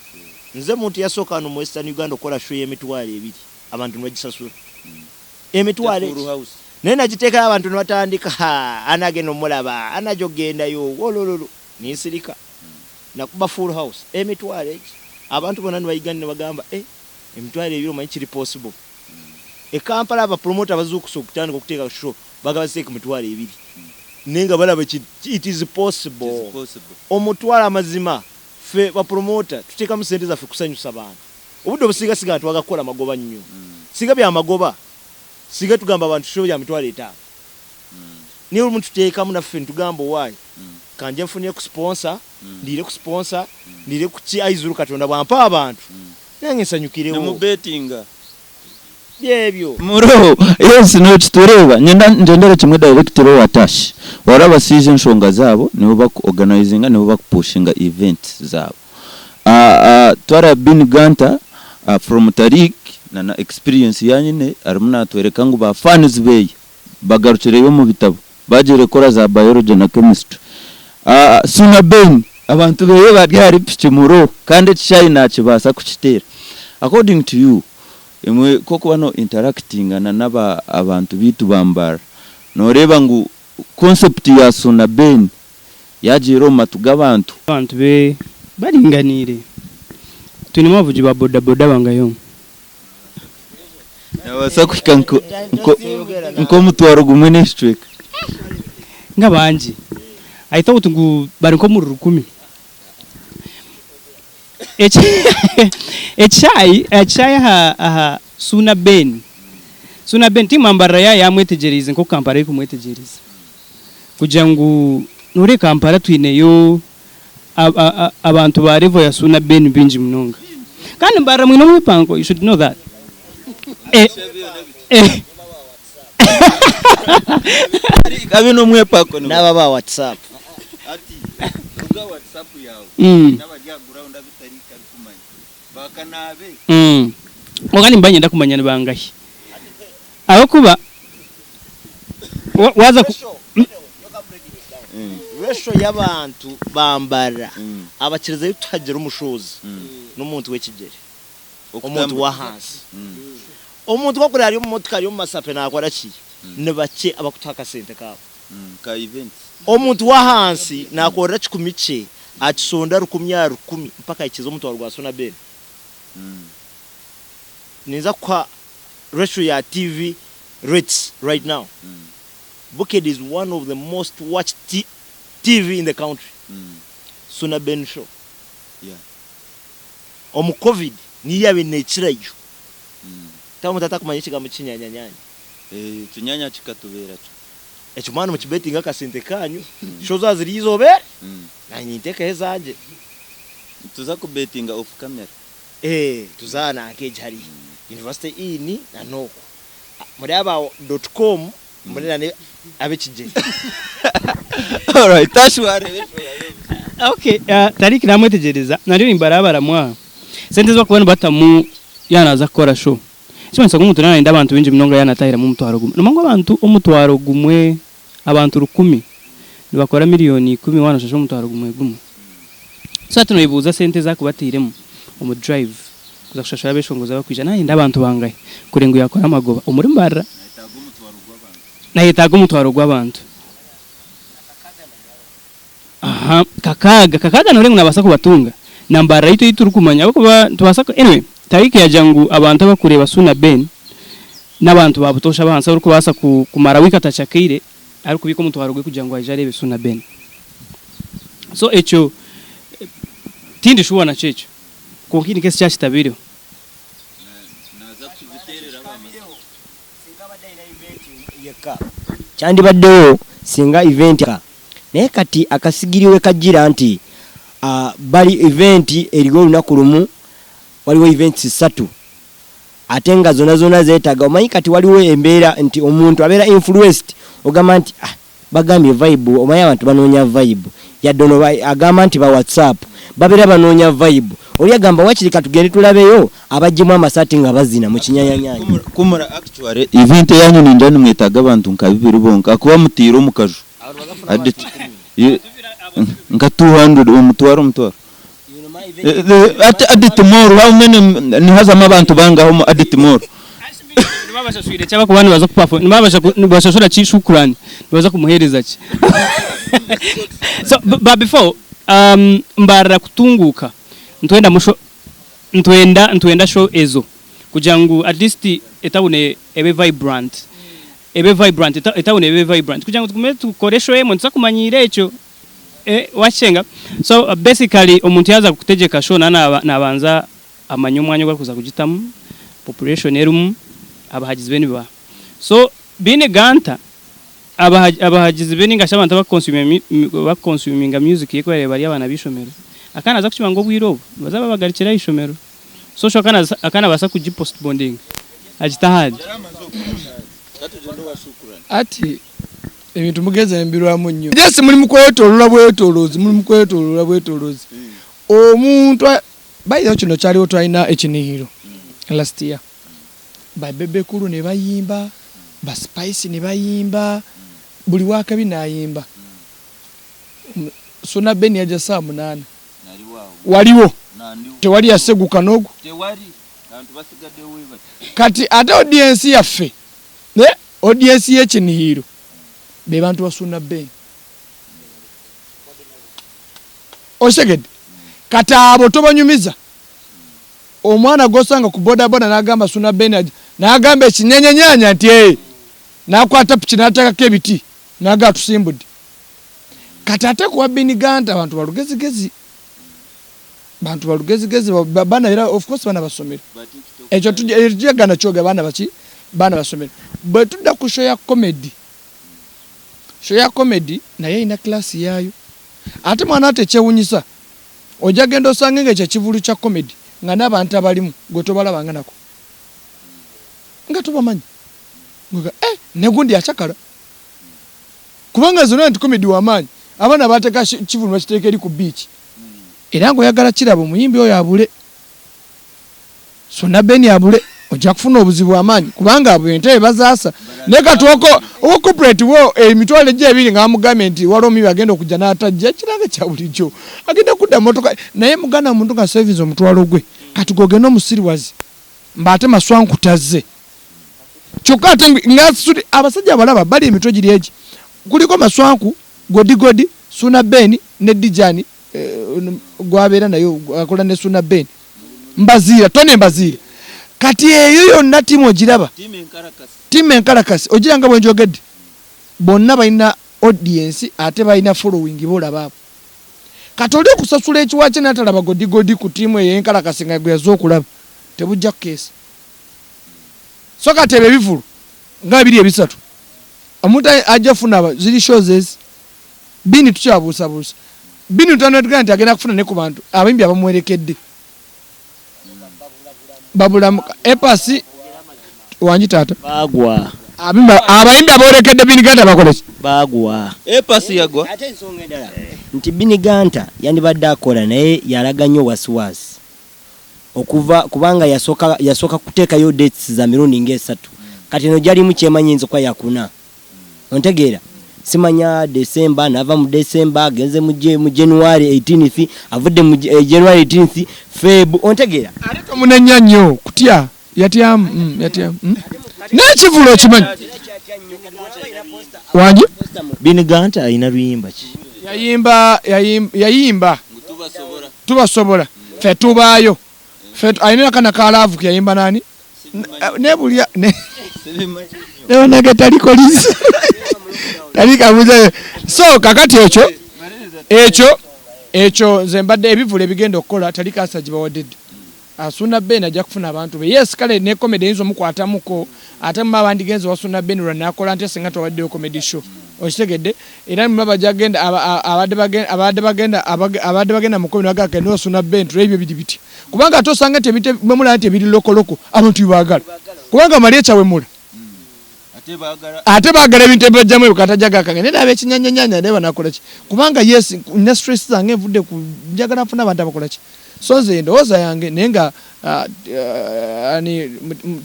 Nze muntu yasooka wano mu Western Uganda okukola show y'emitwalo ebiri abantu ne bagisasula. Emitwalo egi. Naye nagiteekayo abantu ne batandika ha ani agenda omulaba ani ajja okugendayo wolololo ne nsirika. Nakuba full house emitwalo egi. Abantu bonna ne bayiga ne bagamba eh 20,000 omanyi kiri possible. E Kampala ba promoter bazuukuse okutandika okuteeka show bagaba ziteeke 20,000 naye nga balaba it is possible. Omutwalo amazima ffe ba promoter tuteekamu ssente zaffe kusanyusa bantu. Obudde obusinga singa twagala kukola magoba nnyo. Singa bya magoba singa tugamba abantu show ya 50,000. Naye olumu tuteekamu naffe nitugamba owaaye kangye nfune ku sponsor, ndiire ku sponsor, ndiire ku ki aizuru Katonda bwampa abantu nange nsanyukireho. Nimubetinga. Byebyo. Muroho yes nokitureeba nyenda ngyendere kimwe directly owa Tash wari abashaija enshonga zaabo nibo baku organizinga nibo baku pushinga events zaabo twara Bean Gunter from Tariq na na experience yanyine arimu natwereka ngu ba fans beye bagarukireyo omu bitabo bagiire kukora za biology na chemistry Suna Ben abantu beye bari ahari piki muroho kandi ekishayi nakibaasa kukiteera according to you Imwe ku orikuba no interactinga na naba abantu beitu ba Mbarara, noreeba ngu concept ya Suuna Ben yagiire omu matu g'abantu? Abantu be baringaniire. Twinemu abavugi ba boda boda bangahi omu? Nabaasa kuhika nk'omutwaro gumwe n'ekicweka. Nga bangi. I thought ngu bari nk'omuri rukumi. Ekishayi ekishayi aha aha Suuna Ben Suuna Ben tiimu Mbarara ya yamwetegyereize nk'oku Kampala erikumwetegyereza kugira ngu noreeba Kampala twineyo abantu ba level ya Suuna Ben baingi munonga kandi Mbarara mwine omwepanko you should know that. Abaine omwepanko nibo. N'aba aba WhatsApp. Ati ruga WhatsApp yaawe n'abari aha ground abu Tariq arikumanya bakanaabe. Kwonka nimba niinyenda kumanya ni bangahi ahabw'okuba waaza ku. Ratio y'abantu ba Mbarara abakirizeyo kutuhagira omushuuzi n'omuntu w'ekigyere. Omuntu w'ahansi. Omuntu ku arikureeba ari omu motoka ari omu masape naakora ki? Ni bakye abarikutuha akasente kaabo. Omuntu w'ahansi naakorera kikumi kye akishonda rukumi aha rukumi mpaka ahikize omutwaro gwa Suna Ben. Ninza kukuha ratio ya TV rates right now. Bukedde is one of the most watched TV in the country. Suna Ben show. Omu covid niyo yabaire nekirayo Taba omuntu atakumanya ekigambo kinyanyanyanya. Ekinyanya kikatubeera ki? Ekyo mwaba nimukibetinga akasente kanyu, show zaaba ziri eizooba eri, nanye ninteekaho ezangye. Nituza kubetinga off camera. Tuza nanka egi hariya, University Inn na n'okwo. Muri aba dot com muri na ab'ekigyere. Alright, Tash wareeba enshoga y'obuzibu. Okay, Tariq namwetegyereza, nariyo nimbarabaramu aha. Sente ezi barikuba nibatamu yaaba naaza kukora show, ekirikumanyisa ngu omuntu naaba nayenda abantu baingi munonga yaaba naatahiramu omutwaro gumwe. Noomanya ngu abantu omutwaro gumwe, abantu rukumi nibakora miriyoni ikumi waaba nooshashura omutwaro gumwe gumwe. So hati nooyebuuza sente ezi arikuba atairemu omu drive kuza kushashura abeshongozi abarikwija naayenda abantu bangahi kureba ngu yaakora amagoba omuri Mbarara. Nayetaaga omutwaro gw'abantu. Aha, kakaaga, kakaaga noreeba ngu nabaasa kubatunga? Na Mbarara yaitu ei turikumanya ahabw'okuba nitubaasa ku, anyway, Tariq yagira ngu abantu abarikureeba Suuna Ben n'abantu ba butoosha ab'ahansi orikubaasa ku kumara wiiki atacakaire arikubiika omutwaro gwe kugira ngu aije areebe Suuna Ben. So ekyo tindi shuwa nakyo ekyo, kwonka in case kyaba kitabaireho. Singa abadde alina event yekka. Kyandibaddewo singa event naye kati akasigiri wekajjira nti bali event eriwo olunaku lumu waliwo events ssatu ate nga zona zona zetaaga omanyi kati waliwo embeera nti omuntu abeera influenced ogamba nti ah bagambye vibe omanyi abantu banoonya vibe yadde ono agamba nti ba whatsapp babeera banoonya vibe oli agamba wakiri katugende tulabeyo abajjemu amasaati nga bazina mu kinyanyanyanya. Kumura actually event eyanyu ningira nimwetaaga abantu nka bibiri bonka ahakuba mutaire omu kaju nka 200 omutwaro omutwaro Ati add more how many nihazamu abantu bangahi omu add more. Nibabashashwire ki abakuba nibaza ku nibashashura ki Shukran nibaza kumuhereza ki so but before mbarira kutunguka nitwenda musho nitwenda nitwenda show ezo kugira ngu at least etawuni ebe vibrant ebe vibrant etawuni ebe vibrant kugira ngu tugume tukore show emwe nituza kumanyiira ekyo. Wakyenga so basically omuntu yaaza kutegyeka show na nabanza amanye omwanya ogu arikuza kugitamu, population erimu, abahagizi be nibaha. So Beene Gunter Abahagizi be ninga shi abantu abakukonsuminga music ye ku barabe bari abaana b'eishomero, akaba naaza kukimanya ngu obwire obu nibaza kuba bagarukire aha ishomero. So shi akaba naabaasa kugipostpondinga agite ahandi. Ati ebintu mugenze mubirwamu nnyo. Just muli mukwetolola bwetolozi, muli mukwetolola bwetolozi. Omuntu by the way kino kyaliwo twalina ekinihiro last year. Ba Bebe Cool ne bayimba, ba Spice ne bayimba, buli wakabi nayimba. Suna Ben yajja saawa munana. Waliwo tewali yaseguka nogu. Kati ate audience yaffe audience y'ekinihiiro be bantu ba Ssuuna Ben. Okitegedde? Kati abo tobanyumiza. Omwana gw'osanga ku bodaboda n'agamba Ssuuna Ben aja n'agamba ekinyanyanyaanya nti ee n'akwata piki n'ateekako ebiti n'agamba tusimbudde. Kati ate ku wa Beenie Gunter bantu balugezigezi. Bantu balugezigezi baana era of course baana basomero. Ekyo tujja gana kyoga baana baki baana basomero. Bwe tudda ku show ya comedy, show ya comedy nayo erina class yaayo. Ate mwana ate ekyewunyisa ojja genda osange nga ekyo ekivulu kya comedy nga n'abantu abalimu gwe tobalabanga nako nga tobamanyi. Nga eh ne gundi acakala. Kubanga zonna nti comedy wamaanyi abaana bateka kivulu bakiteeka eri ku beach. Era nga oyagala kiraba omuyimbi oyo abule Suna Ben abule ojja kufuna obuzibu amaanyi kubanga abo entebe bazaasa naye kati owa corporate wo emitwalo egyo ebiri nga bamugambye nti waliwo omuyimbi agenda okujja n'atajja kiranga kya bulijjo agenda kudda motoka naye muganda muntu nga savings omutwalo gwe kati gwogenda omusiriwazi mba ate maswanku tazze kyokka ate nga abasajja abalaba bali emitwe giri egi kuliko maswanku godigodi Suna Ben ne Dijani gwabeera naye akola ne Suna Ben Mbaziira Tony Mbaziira kati eyo yonna tiimu ogiraba tiimu enkalakasi ogira nga bwenjogedde bonna balina audience ate balina following bolaba abo kati oli okusasula ekiwa kye natalaba godigodi ku tiimu eyo enkalakasi nga gwe yaze okulaba tebujja kukeesa so kati ebyo ebivulu nga biri ebisatu omuntu ajja funa ziri shows ezi Bean tukyabuusabuusa. Bean lutandika nti agenda kufuna ne ku bantu abayimbi abamuwerekedde babulamu epasi wangi taata bagwa abayimbi abawerekedde Bean Ganta bakoleki bagwa epasi yagwa. Ate ensonga endala nti Bean Ganta yandibadde akola naye yalaga nnyo wasiwasi okuva kubanga yasooka yasooka kuteekayo dates za mirundi ng'esatu kati eno gyalimu kyemanyi nze kuba yakuna Ontegeera? Simanya December, nava mu December, agenze mu, mu January 18th, avudde mu eh, January 18th, Feb, ontegeera? Ate tomunenya nnyo kutya yatyamu yatyamu. N'ekivulu okimanyi wangi Bean Gunter alina luyimba ki? Yayimba yayimba tubasobola ffe tubaayo ffe alina akana ka laavu ke yayimba nani nebulya nebanage talikolisi talikabuza so kakati ekyo ekyo ekyo nze mbadde ebivula ebigenda okukola tali kasa gibawadde dda asuna Ben ajja kufuna abantu be yes kale ne comedy eyinza omukwatamuko ate muma abandigenze wasuna Ben lwa nakola ntya singa twawaddeyo comedy show okitegedde era muma bajja genda abadde bagenda abadde bagenda abadde bagenda mu comedy bagala kende wasuna Ben tulebe ebyo biri bitya kubanga ate osanga nti ebintu bwemulaba nti ebiri lokoloko abantu bibagala kubanga mali ekyawemula ate bagala ebintu ebibajjamu ebyo kata jagakange naye naba ekinyanyanyanya naye banakola ki kubanga yes nina stress zange nvudde ku njagala nfuna abantu abakola ki so nze endowooza yange naye nga ah, ah, ani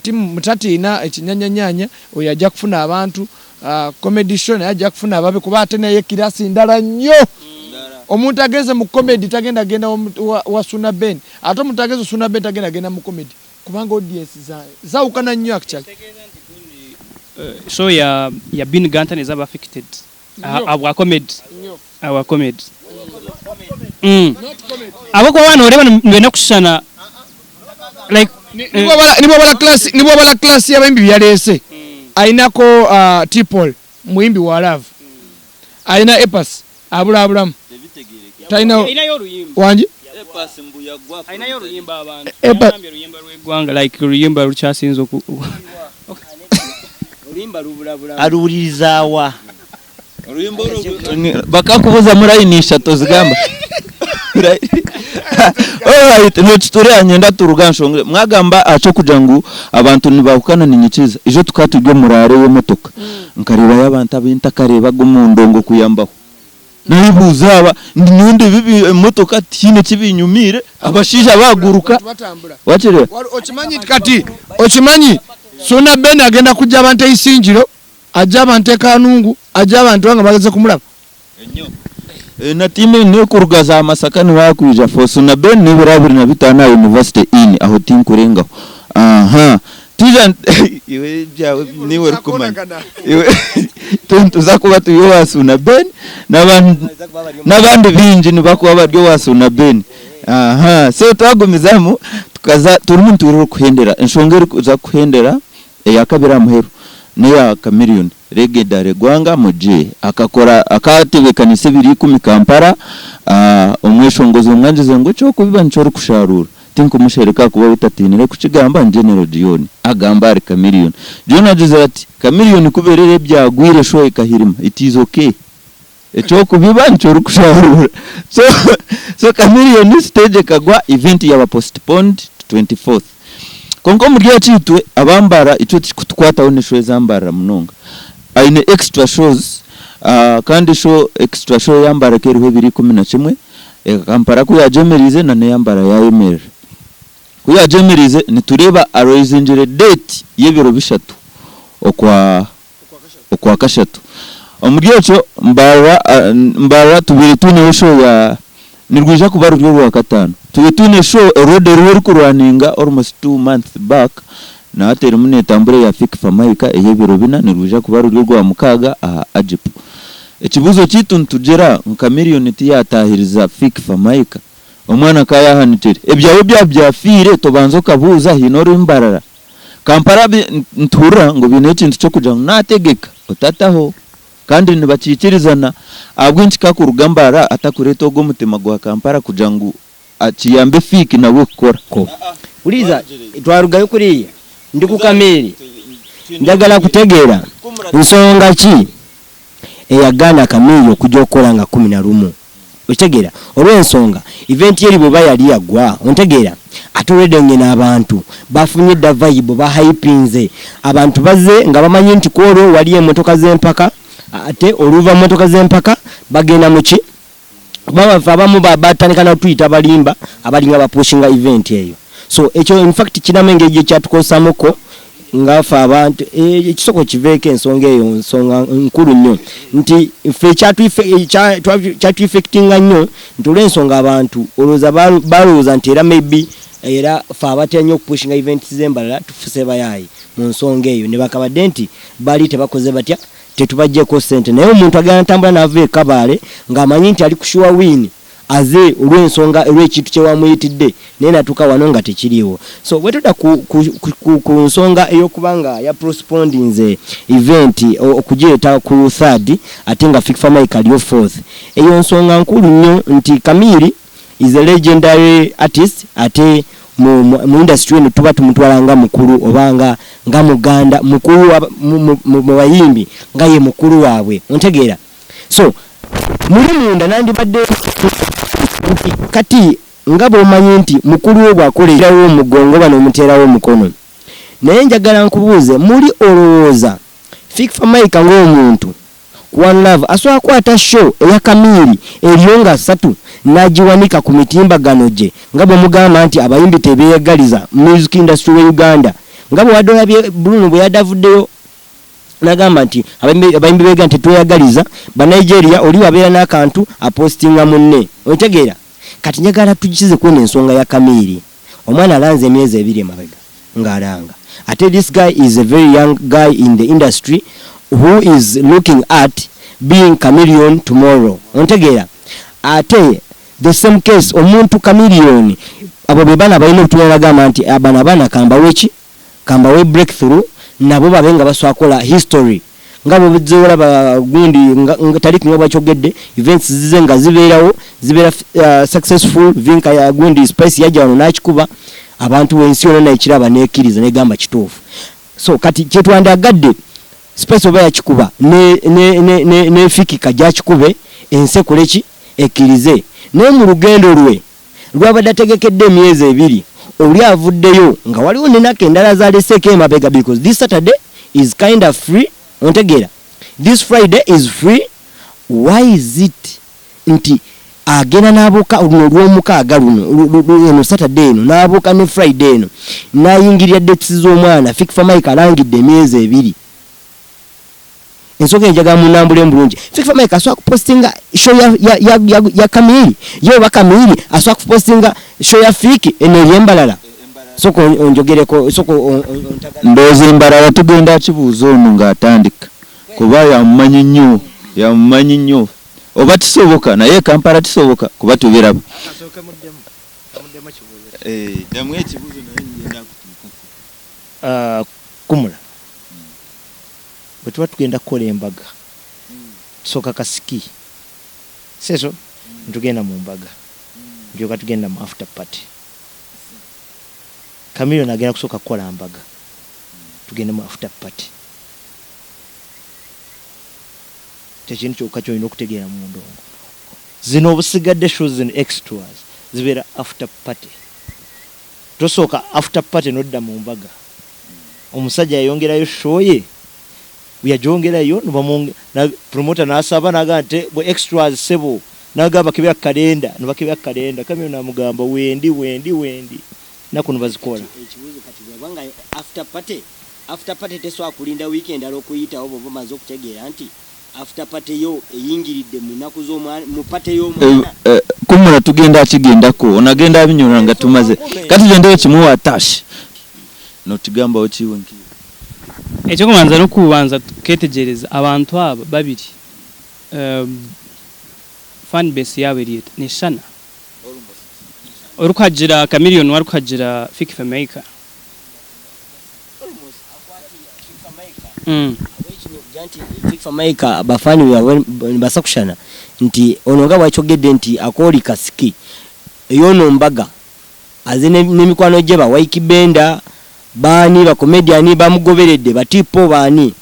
timu mutatiina ekinyanyanyanya oyo ajja kufuna abantu ah, comedy show naye ajja kufuna ababe kuba ate naye kirasi ndala nnyo omuntu agenze mu comedy tagenda genda wa Suna Ben ate omuntu agenze Suna Ben tagenda genda mu comedy kubanga audience zawukana nnyo actually. Show ya Bean Gunter nezaba affected abwa comedy abwa comedy abakuba bana oreba nibenda kushushana like nibwobala class y'abayimbi byaleese ayinako T-Paul muyimbi wa love alina Epas abulaabulamu talina wangi alinayo oluyimba abantu yagambye oluyimba lw'eggwanga like oluyimba lukyasinze oku Oluyimba lubulabulamu. Aluwulirizaawa? Oruhimba oru bakakubuzamu layini ishatu ozigamba. Alright, nitutureeba nyenda turuge aha nshonga eyo. Mwagamba aha ky'okugira ngu abantu nibahukana niinyikiriza. Ijo tukaba turi omu raare y'emotoka, nkareebayo abantu abu ntakareebaga omu ndongo kuyambaho. Nayebuuza aba ndi nyowe ndeeba ebi emotoka tihaine eki binyumiire, abashaija baguruka. Wakireeba? Okimanyi nti kati okimanyi Suuna Ben agenda kujja abantu e Isingiro Aje abantu e Kanungu, aje abantu nga bageze kumuraba. Na tiimu eine kuruga za Masaka nibakwija for Suna Ben n'ebiro 25 aha University Inn aho tinkurengaho. Aha. Twija iwe ebyawe niiwe orikumanya. Iwe nituza kuba turi owa Suna Ben n'abandi baingi nibakuba bari owa Suna Ben. Aha. So twagumizamu tukaza turimu nituhurira orikuhendera. Enshonga erikuza kuhendera Eyakabiri aha muheru n'eya Chameleone Reggae Gwanga Mujje akakora akatebeekanisa ebiro ikumi Kampala omweshongozi omwe angize ngu eky'okubiba nikyo orikusharuura tinkumushereka ahakuba we tatiinire kukigamba ni General Dion agamba ahari Chameleone Dion agizire ati Chameleone ku berere ebyagwire show ekahirima it is okay Eky'okubiba nikyo orikusharuura. So so Chameleone stage ekagwa event yaba postponed to 24th. Kwonka omuri eki itwe aba Mbarara itwe tikikutukwataho ni show eza Mbarara munonga. Aine extra shows kandi show extra show eya Mbarara ekaba eriho ebiro 11, Kampala ku yagyemereize na n'eya Mbarara yayemerera. Ku yagyemereize nitureeba araisingyire date y'ebiro bishatu okwa Okwakashatu. Omuri ekyo Mbarara Mbarara tubaire twineho show ya nirwija kuba ruri orwakataano. Tubaire twine show already eriho erikurunninga almost 2 months back na hati erimu netambura eya Fik Fameica ey'ebiro bina nirwija kuba ruri orwamukaaga aha Agip. Ekibuuzo kyaitu nitugira ngu Chameleone tiyatahiriza Fik Fameica? Omwana ka yahanikire. Ebyawe byaba byafiire tobanza okabuuza haine ori Mbarara? Kampala nituhurira ngu baine ekintu ky'okugira ngu naategeka otataho kandi nibakiikirizana. Ahabw'enki kakuruga Mbarara atakureeta ogwo omutima gwa Kampala kugira ngu kiyambe Fik nawe kukora? Huriza twarugayo kuriya ndi ku kameeri njagala kutegeera nsonga ki eyagaana Chameleone okujja okukora nga 11 Okitegeera? Olw'ensonga event eri bweba yali yagwa, ontegeera? Ate already ngeno abantu bafunye dda vibe, ba hypinze. Abantu bazze nga bamanyi nti kwolwo waliyo emotoka z'empaka, ate oluva mu motoka z'empaka bagenda mu ki? Kuba ffe abamu batandika na kutuyita balimba abalinga ba pushinga event eyo. So ekyo in fact kirinamu engeri gyekyatukosamuko nga ffe abantu ekisooka okiveeko ensonga eyo nsonga nkulu nnyo nti ffe kyatu-affectinga nnyo nti olw'ensonga abantu olowooza balowooza nti era maybe era ffe abatera nnyo okupushinga events z'embalala tufuse bayaaye mu nsonga eyo ne bakabadde nti bali tebakoze batya tetubaggyeko ssente naye omuntu agenda natambula n'ava e Kabale ng'amanyi nti ali ku sure win aze olw'ensonga olw'ekintu kye wamuyitidde naye natuuka wano nga tekiriiwo. So bwe tudda ku, ku, ku, ku nsonga ey'okuba nga ya prospondinze event okugireeta ku third ate nga Fik Fameica aliyo fourth, eyo nsonga nkulu nnyo nti Chamili is a legendary artist ate mu, mu, mu industry eno tuba tumutwala nga mukulu oba nga, nga muganda mukulu wa, mu, mu, mu, mu bayimbi nga ye mukulu waabwe ontegeera. So muli munda nandibadde nti kati nga bw'omanyi nti mukulu wo bw'akola omugongo oba n'omuteerawo omukono naye njagala nkubuuze muli olowooza Fik Fameica ng'omuntu ku One Love asobola kukwata show eya Chamili eriyo nga ssatu n'agiwanika ku mitimbagano gye nga bw'omugamba nti abayimbi tebeeyagaliza music industry we Uganda nga bwe wadde olabye Bruno bwe yadde avuddeyo n'agamba nti abayimbi b'e Uganda tetweyagaliza Banigeria oli wabeera n'akantu apostinga munne okitegeera kati njagala tugikize kweno ensonga ya Chamili omwana alanze emyezi ebiri emabega ng'alanga ate this guy is a very young guy in the industry who is looking at being Chameleone tomorrow ontegeera ate the same case omuntu Chameleone abo be baana balina obutumwa bagamba nti bano abaana kambawe ki kambawe breakthrough nabo babe nga basobola kukola history nga bw'ozze olaba gundi nga Tariq nga bwakyogedde events zize nga zibeerawo zibeera successful Vinka ya gundi Spice yajja wano n'akikuba abantu ensi yonna nekiraba nekkiriza negamba kituufu so kati kyetwandagadde Spice oba yakikuba ne ne ne ne ne Fik kajje akikube ensi ekole ki? Ekkirize. Naye mu lugendo lwe lw'abadde ategekedde emyezi ebiri oli avuddeyo nga waliwo n'ennaku endala z'aleseeko emabega because this Saturday is kinda free ontegeera this Friday is free why is it nti agenda n'abuuka luno olwomukaaga luno eno Saturday eno n'abuuka ne Friday eno n'ayingirira dates z'omwana Fik Fameica alangidde emyezi ebiri ensonga enjagala munambulemu bulungi Fik Fameica asobola kupostinga show ya, ya, ya, ya, ya Kamili ye oba Kamili asobola kupostinga show ya Fik eno eri embalala soka onjogereko soka ontagala Ndowooza embalala tugenda akibuuza ono ng'atandika kuba yamumanyi nnyo yamumanyi nnyo oba kisoboka naye Kampala kisoboka kuba tubiraba. Kasooke muddemu kamuddemu ekibuuzo kye. Eh, ddamu ekibuuzo naye ngenda kutuukako. Ah, kumula bwe tuba tugenda kukola embaga tusooka kasiki seso ntugenda mu mbaga ndyoka tugenda mu after party. Chameleone agenda kusooka kukola mbaga tugende mu after party. Kyekintu kyokka kyolina okutegeera mu ndongo zino obusigadde shows zino extras zibeera after party. Tosooka after party nodda mu mbaga. Omusajja yayongerayo show ye bweyagyongerayo promoter nasaba nagamba nti bwe extras ssebo nagamba kebera kalenda nebakebera kalenda Chameleone namugamba wendi wendi wendi naku nebazikola. Ekibuuzo kati bweba nga after party after party tesobola kulinda wiiki endala okuyitawo bwoba omaze okutegeera nti after party yo eyingiridde mu nnaku z'omwana mu party y'omwana. Kumura tugenda akigendako onagenda abinyura nga tumaze kati gyendeyo kimuwa tash nokigambaho kiwe nkiwe. Eky'okubanza n'okubanza tuketegyereza abantu aba babiri fan base yaabo eri eta? Neshushana? Orikuhagira Chameleone n'orikuhagira Fik Fameica. Fik Fameica bafaani baabwe nibasa kushushana nti ono nga bwakyogedde nti akoori kasiki ey'ono mbaga aze n'emikwano gye ba Ykee Benda baani ba comedian bamugoberedde ba Tipo baani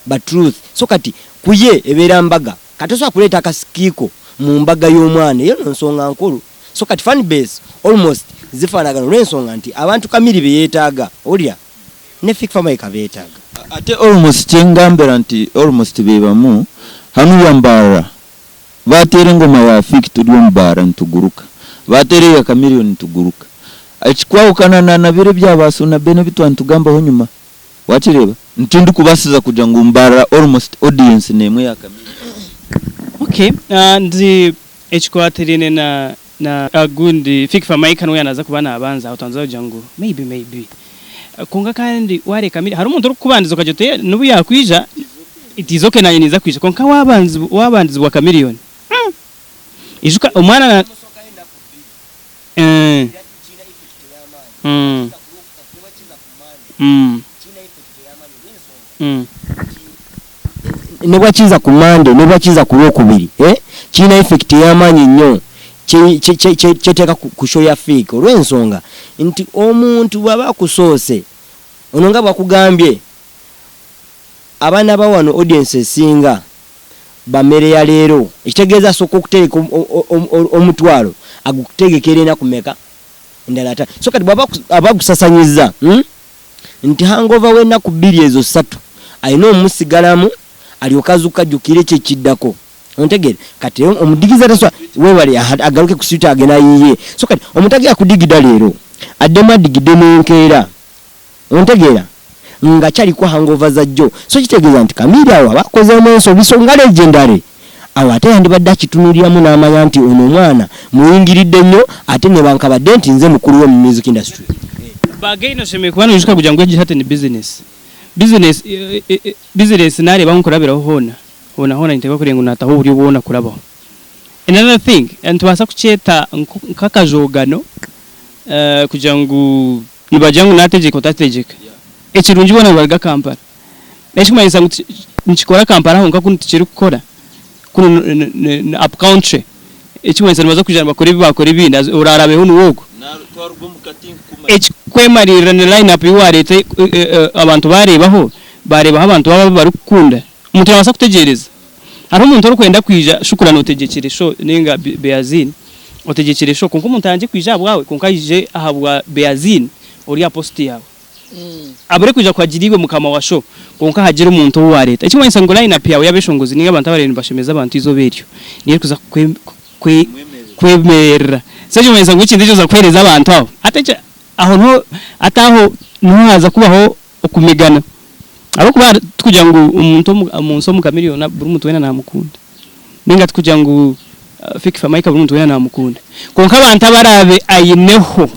ba Truth so kati kuye ebeera mbaga kati tosobola kuleeta akasikiiko mu mbaga y'omwana eyo no nsonga nkulu so kati fan base almost zifaanagana olw'ensonga nti abantu Kamiri be yeetaaga owulira ne Fik Fameica beetaaga. Ate almost kyengambira nti almost bebamu hanu ya Mbarara bateera engoma ya Fik turi omu baara nituguruka bateera eya Chameleone nituguruka ekikwahukana na na biri ebya ba Suuna Ben ebi twaba nitugambaho enyima wakireeba nikyo ndikubasiza kugira ngu Mbarara almost audience nemwe eya Chameleone. Okay, ndi ekikwatiraine na na gundi Fik Fameica niwe yanaza kuba nabanza aho twanza kugira ngu maybe maybe kwonka kandi wareka hariho omuntu orikukubandiza okagira oti n'obu yakwija it is okay nanye ninza kwija kwonka wabandizibwa Chameleone ijuka omwana na Nebwakiiza ku Monday nebwakiiza ku Lwokubiri eh, kirina effect ey'amaanyi nnyo kyeteeka ku show ya Fik olw'ensonga nti omuntu bw'aba akusoose ono nga bwakugambye abaana ba wano audience esinga ba mmere ya leero ekitegeeza asooka okutereka omutwalo agukutegekera enaku meka endala ata so kati bw'aba aba agusasanyizza hmm? nti hangover w'ennaku bbiri ezo ssatu alina omusigalamu alyoke azuukuke ajjukire ki ekiddako ontegeera kati omudigize tasobola webale agaruke ku street agenda ayiye so kati omuntu agenda kudigida leero addemu adigide n'enkeera ontegeera nga kyaliko hangover za jjo so kitegeeza nti Kamiri awo aba akozeemu ensobi so nga legendary awo ate yandibadde akitunuliramu n'amanya nti ono omwana muyingiridde nnyo ate nebankabadde nti nze mukulu we mu music industry. Bagaine oshemereire kuba noijuka kugira ngu egi hati ni business. Business business nareeba nkurabiraho hoona hoona hoona niteekwa kureeba ngu nataho oburyo bwona kurabaho. Another thing nitubaasa kukyeta nk'akajogano kugira ngu nibagira ngu nategyeka otategyeka. Ekirungi boona nibaruga Kampala. Ekirikumanyisa ngu nikikora Kampala honka kunu tikirikukora. Kunu ni up country. Ekirikumanyisa nibaza kwija nibakora ebi baakora ebindi oraarabeho niwe ogwo. Ekirikwemariirira ni line up ei waareeta abantu baareebaho. Baareeba ahu abantu baaba barikukunda. Omuntu naabaasa kutegyereza. Hariho omuntu orikwenda kwija Shukura nootegyekire show nainga Beazin otegyekire show kwonka omuntu ayangye kwija ahabwawe kwonka aije ahabwa Beazin ori aha post yaawe. Abure kwija kuhagira iwe mukama wa show kwonka hagire omuntu ou waareeta. Ekirikumanyisa ngu line up yaawe y'abeshongozi nainga abantu abaraabe nibashemeza abantu eizooba eryo niyo erikuza kwemerera. So ekirikumanyisa ngu ekintu eki orikuza kuheereza abantu aho hati ekyo aho niho hati aho niho haaza kubaho okumigana ahabw'okuba tikugira ngu omuntu omunsi omu Chameleone buri muntu weena namukunda ninga tikugira ngu Fik Fameica buri muntu weena namukunda kwonka abantu abaraabe aineho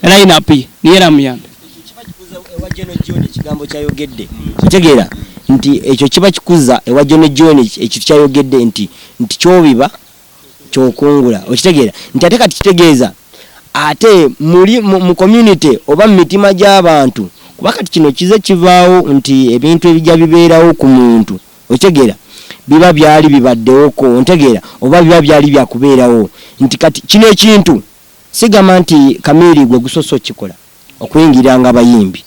line up ye niyo eramuyambe. Ekyo kiba kikuza ewa General John ekigambo kyayogedde okitegeera nti ekyo kiba kikuza ewa General John ekintu kyayogedde nti nti kyobiba kyokungula okitegeera nti ate kati kitegeeza ate muli mu community oba mu mitima gy'abantu kuba kati kino kize kivaawo nti ebintu ebijja bibeerawo ku muntu okitegeera biba byali bibaddewoko ontegeera oba biba byali byakubeerawo nti kati kino ekintu sigamba nti Kamiiri gwe gusoose okukikola okuyingiriranga abayimbi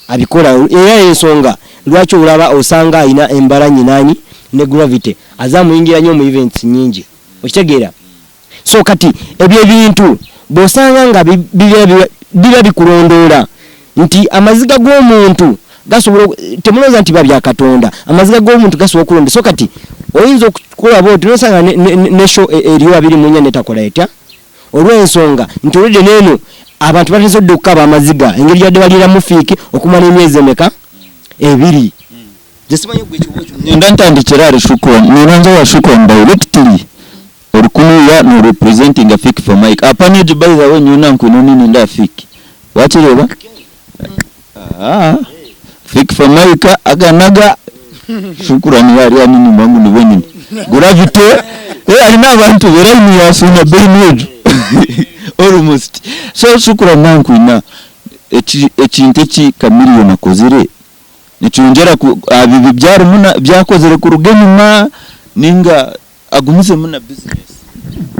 abikola era ensonga lwaki olaba osanga alina embalanyi nani ne gravity aze amuyingira nyo mu events nyingi okitegeera so kati ebyo ebintu bwosanga nga biba bikulondoola nti amaziga g'omuntu gasobola temulowooza nti biba bya katonda amaziga g'omuntu gasobola okulonda so kati oyinza okukola bwoti nosanga ne show eriyo 24 netakola etya olw'ensonga nti already n'eno abantu batandise dda okukaaba amaziga engeri gyebadde baliiramu fiiki okumala emyezi emeka ebiri nze simanyi gwe kyoba okyo Nyenda ntandikire ahari Shukran. Noranza owa Shukran directly ori kunuya no representinga Fik for Mike. Apana egi by the way nyowe nankwine ninenda aha Fik. Wakireeba? Ahaa. Fik for Mike aga naga Shukrani we ari hanu enyima ngu niwe nyine. Gravity eh aine abantu be line ya Suuna Ben egyo almost. So Shukrani nankwine eki ekintu eki Chameleone akozire nikyongyera ku aha bibi byarimu na byakozire kuruga enyima ninga agumizemu na bizinesi.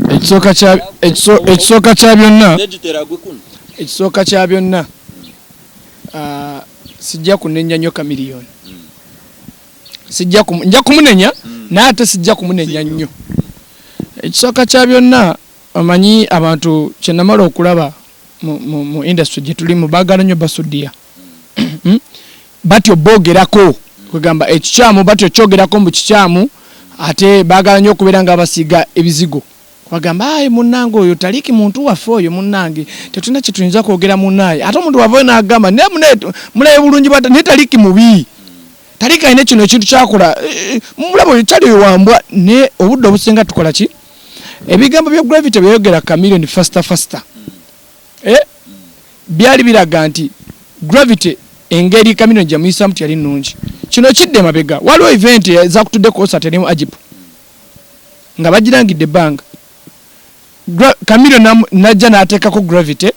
Ekisooka kya ekisooka kya byonna ekisooka kya byonna sijja kunenya nnyo Chameleone sijja nja kumunenya naye ate sijja kumunenya nnyo ekisooka kya byonna omanyi abantu kyenamala okulaba mu, mu, mu industry gye tulimu baagala nnyo basudiya batyo boogerako kwegamba ekikyamu batyo kyogerako mbu kikyamu ate baagala nnyo okubeera nga basiiga ebizigo Bagamba ayi munnange oyo Taliki muntu waffe oyo munnange tetulina kye tuyinza kwogera munnaye ate omuntu wavayo n'agamba naye munaye mulabe bulungi bwa naye Taliki mubi Taliki alina kino ekintu kyakola eh, eh, mulaba oyo kyali oyo wambwa naye obudde obusinga tukola ki ebigambo bya Gravity byeyogera Chameleone faster faster eh byali biraga nti Gravity engeri Chameleone gyemuyisamu teyali nnungi kino kidde emabega waliwo event ezakutudde concert erimu Ajib nga bagirangidde ebbanga Chameleone najja n'ateekako Gravity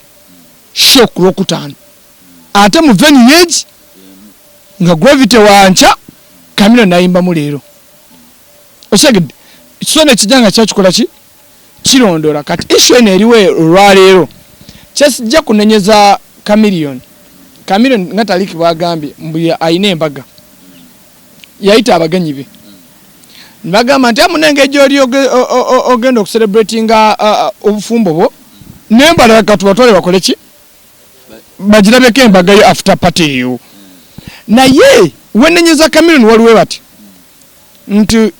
show ku Lwokutaano ate mu venue yeegi nga Gravity wankya Chameleone nayimbamu leero okitegedde so nekijja nga kyakikola ki kirondoola kati issue eno eriwo olwaleero kyesijja kunenyeza Chameleone Chameleone nga Tariq bwagambye mbu alina embaga yayita abagenyi be nibagamba nti amuna engeri gyoli ogenda okucelebratinga obufumbo bwo nembalala katubatwale bakole ki bagirabeko embaga yo after party eyo naye wenenyeza Chameleone waliwo bati nti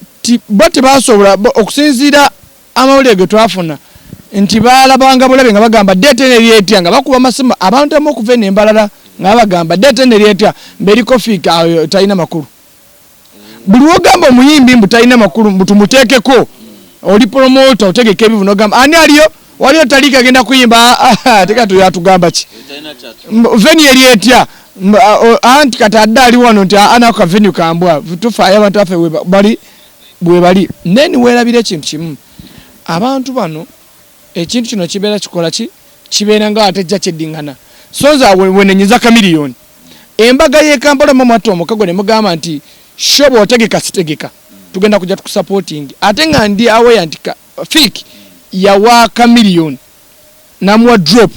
bo tebasobola okusinziira Amawulire ge twafuna nti baalabanga bulabe nga bagamba date eno eri etya nga bakuba amasimu abantu abamu okuva eno e Mbarara nga babagamba date eno eri etya mbu eriko Fik awo talina makulu. Buli lw'ogamba omuyimbi mbu talina makulu mbu tumuteekeko oli promoter otegeka ebivu n'ogamba ani aliyo waliyo Tariq agenda kuyimba ate kati oyo atugamba ki? Venue eri etya anti kati adde ali wano nti nako ka venue kambwa tufaayo abantu baffe bali bwebali then werabira ekintu kimu abantu bano ekintu kino kibeera kikola ki kibeera nga ate jja kyeddingana so nze awo wenenyeza Chameleone embaga y'e Kampala mwe mwatta omukago ne mugamba nti show bw'otegeka sitegeka tugenda kujja tukusupporting ate nga ndi aware nti Fik yawa Chameleone namuwa drop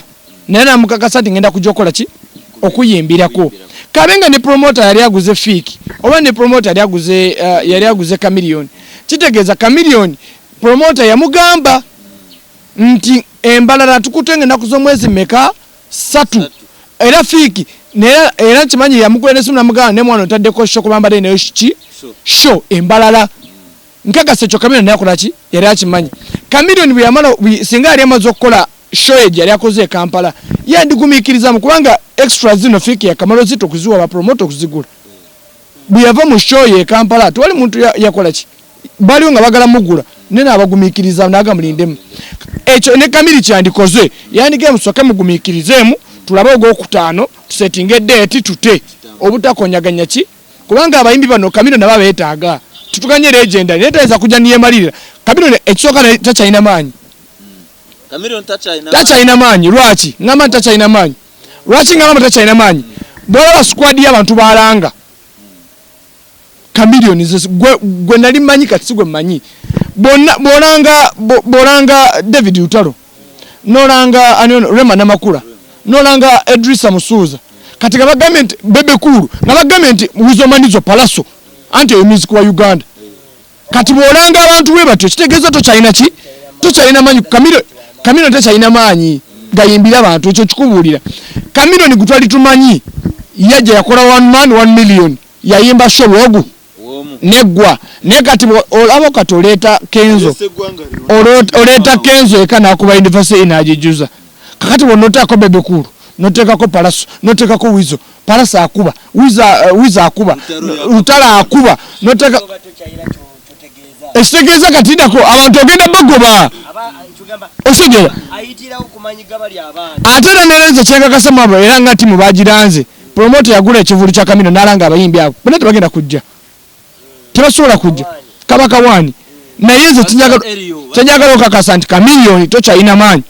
naye namukakasa nti ngenda kujja okukola ki okuyimbirako. Kabe nga ne promoter yali aguze Fik oba ne promoter yali aguze uh, yali aguze Chameleone. Kitegeeza Chameleone promoter yamugamba nti embalala tukute nga ennaku z'omwezi meka ssatu era Fik naye era nkimanyi yamukubira n'essimu namugamba ne mwana otaddeko show kuba mbadde nayo ki show embalala Nkakasa ekyo Chameleone naye akola ki? Yali akimanyi. Chameleone bwe yamala singa yali amaze okukola show ye gye yali akoze e Kampala, yandigumiikirizamu kubanga extras zino Fik yakamala ozita okuziwa ba promoter okuzigula. Bwe yava mu show ye e Kampala tewali muntu yakola ki? Baliwo nga bagala mugula naye n'abagumiikiriza n'agamba mulindemu. Ekyo ne Chamili kyandikoze, yandigambye musooke mugumiikirizeemu tulabe ogwokutaano tusetinge date tute obutakonyaganya ki? Kubanga abayimbi bano Chameleone nabo abeetaaga. Tutuganye legendary naye tayinza kujja niyemalirira. Chameleone ekisooka naye takyalina maanyi. Takyalina maanyi lwaki? Ngamba nti takyalina maanyi. Lwaki ngamba nti takyalina maanyi? Bw'olaba squad y'abantu b'alanga Chameleone nze gwe, gwe nali mmanyi kati si gwe mmanyi. Bonna bw'olanga bw'olanga David Lutalo nolanga ani ono Rema Namakula nolanga Edrisa Musuuza kati nga bagambye nti Bebe Cool nga bagambye nti Weasel Manizo Pallaso anti oyo music wa Uganda kati bwolanga abantu bwe batyo kitegeeza tokyalina ki tokyalina maanyi Chameleone Chameleone takyalina maanyi gayimbira abantu ekyo kikubuulira Chameleone gwe twali tumanyi yajja yakola one man one million yayimba show lwogu neggwa naye kati olaba kati oleeta kenzo oleeta kenzo eka nakuba university nagijuza kakati bwonoteekako bebekulu noteekako palaso noteekako wizo palaso akuba wizo eh, akuba lutala akuba noteeka ekitegeeza kati dako abantu ogenda bagoba osigera ate era nerenze kyenkakasa mwabo era nga timu bagiranze Promoter yagula ekivulu kya Chameleone nalanga abayimbi abo bonna tebagenda kujja, tebasobola kujja kaba kawaani. Naye nze kyenjagala okakasa nti Chameleone tokyalina maanyi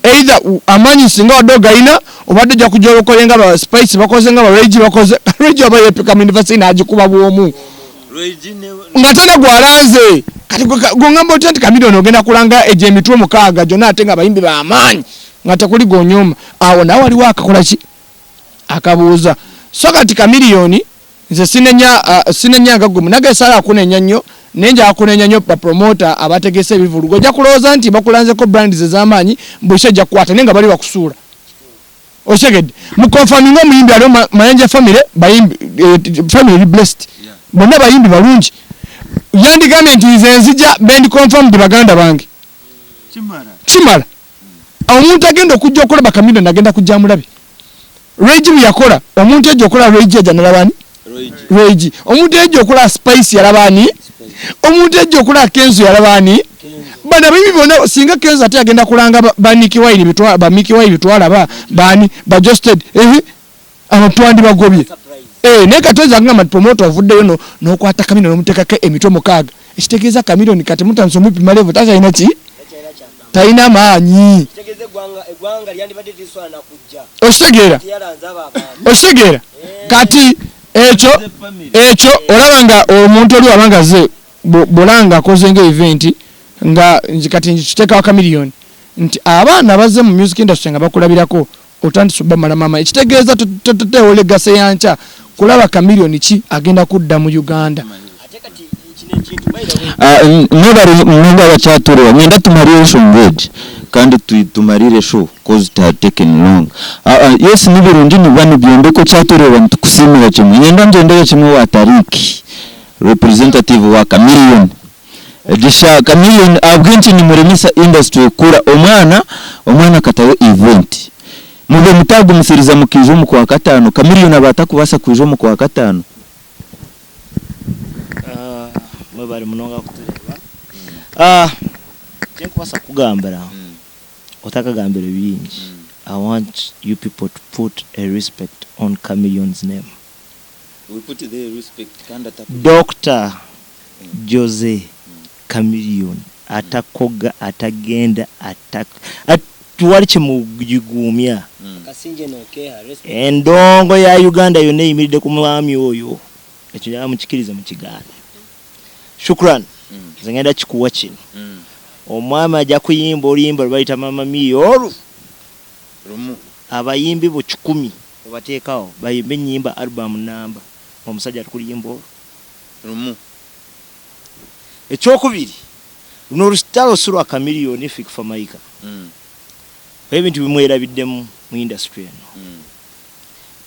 either amaanyi singa wadde ogayina obadde ojja kujja olukole nga ba Spice bakoze nga ba Regi bakoze. Regi aba yepika mu university n'agikuba bwomu nga tena gwalanze. Kati gwongamba otya nti Chameleone ogenda kulanga egyo emitwe mukaaga gyonna ate nga abayimbi bamaanyi nga tekuli gwonyooma awo nawe waliwo akakola ki akabuuza so kati Chameleone nze sinenya uh, sinenya nga gwe munage sala kunenya nnyo naye nja kunenya nnyo ba promoter abategese ebivulu gojja kulowooza nti bakulanzeko brands ez'amaanyi mbu ekyo kukwata naye nga bali bakusuula okitegedde mu confirming omuyimbi aliwo Mayanja family bayimbi eh, family eri blessed bonna bayimbi balungi yandigambye nti nze nzija bendi confirmed baganda bange kimala Omuntu agenda okujja okulaba Chameleone agenda kujja amulabe. Ray G bwe yakola, omuntu yajja okulaba Ray G yajja nalaba ani? Ray G. Omuntu yajja okulaba Spice yalaba ani? Omuntu yajja okulaba Kenzo yalaba ani? Bano abayimbi bonna singa Kenzo ate agenda kulanga ba Nicky Wine bitwa ba Mickey Wine twalaba baani ba Josted eh abo twandibagobye. Eh naye kati oyinza kugamba nti promoter ovuddeyo no n'okwata Chameleone n'omuteekako emitwe mukaaga ekitegeeza Chameleone kati mutandise omupima level takyalina ki? Talina maanyi. Okitegeera? Okitegeera? Kati ekyo ekyo olaba nga omuntu oli waba nga azze bw'olaba nga akoze nga event nga kati nkiteekawo Chameleone nti abaana abazze mu music industry nga bakulabirako otandise obamalamu amaanyi ekitegeeza toteewo legacy ya nkya kulaba Chameleone ki agenda kudda mu Uganda. Mwebare munonga abakyatureba nyenda tumarire enshonga egi kandi tumarire show coz it had taken long. Yes nibirungi nibiba nibyombeka okyatureba nitukusiimira kimwe. Nyenda ngyendere kimwe owa Tariq representative wa Chameleone. Egi shaaha Chameleone ahabw'enki nimuremesa industry kukura omwana omwana akataho event mube mutagumisiriza mukaija omu kwakataano Chameleone aba atakubaasa kwija omu kwakataano. Mwebare munonga kutureeba. Ekinkubaasa kukugambira otakagambire bingi, I want you people to put a respect on Chameleone's name. Dokita Jose Chameleone atakoga, atagenda, tewali kimugiguumya. Endongo ya Uganda yonna eyimiridde ku mwami oyo. Ekyo njagala mukikirize mukigaane. Shukran. Nze ngenda kikuwa kino. Omwami ajja kuyimba oluyimba lwe bayita Mama Mia olwo. Abayimbi bo kikumi. Obateekawo bayimbe ennyimba album nnamba ng'omusajja ali ku luyimba olwo. Lumu. Ekyokubiri, luno olutalo si lwa Chameleone, Fik Fameica. Oba ebintu bimwerabiddemu mu industry eno.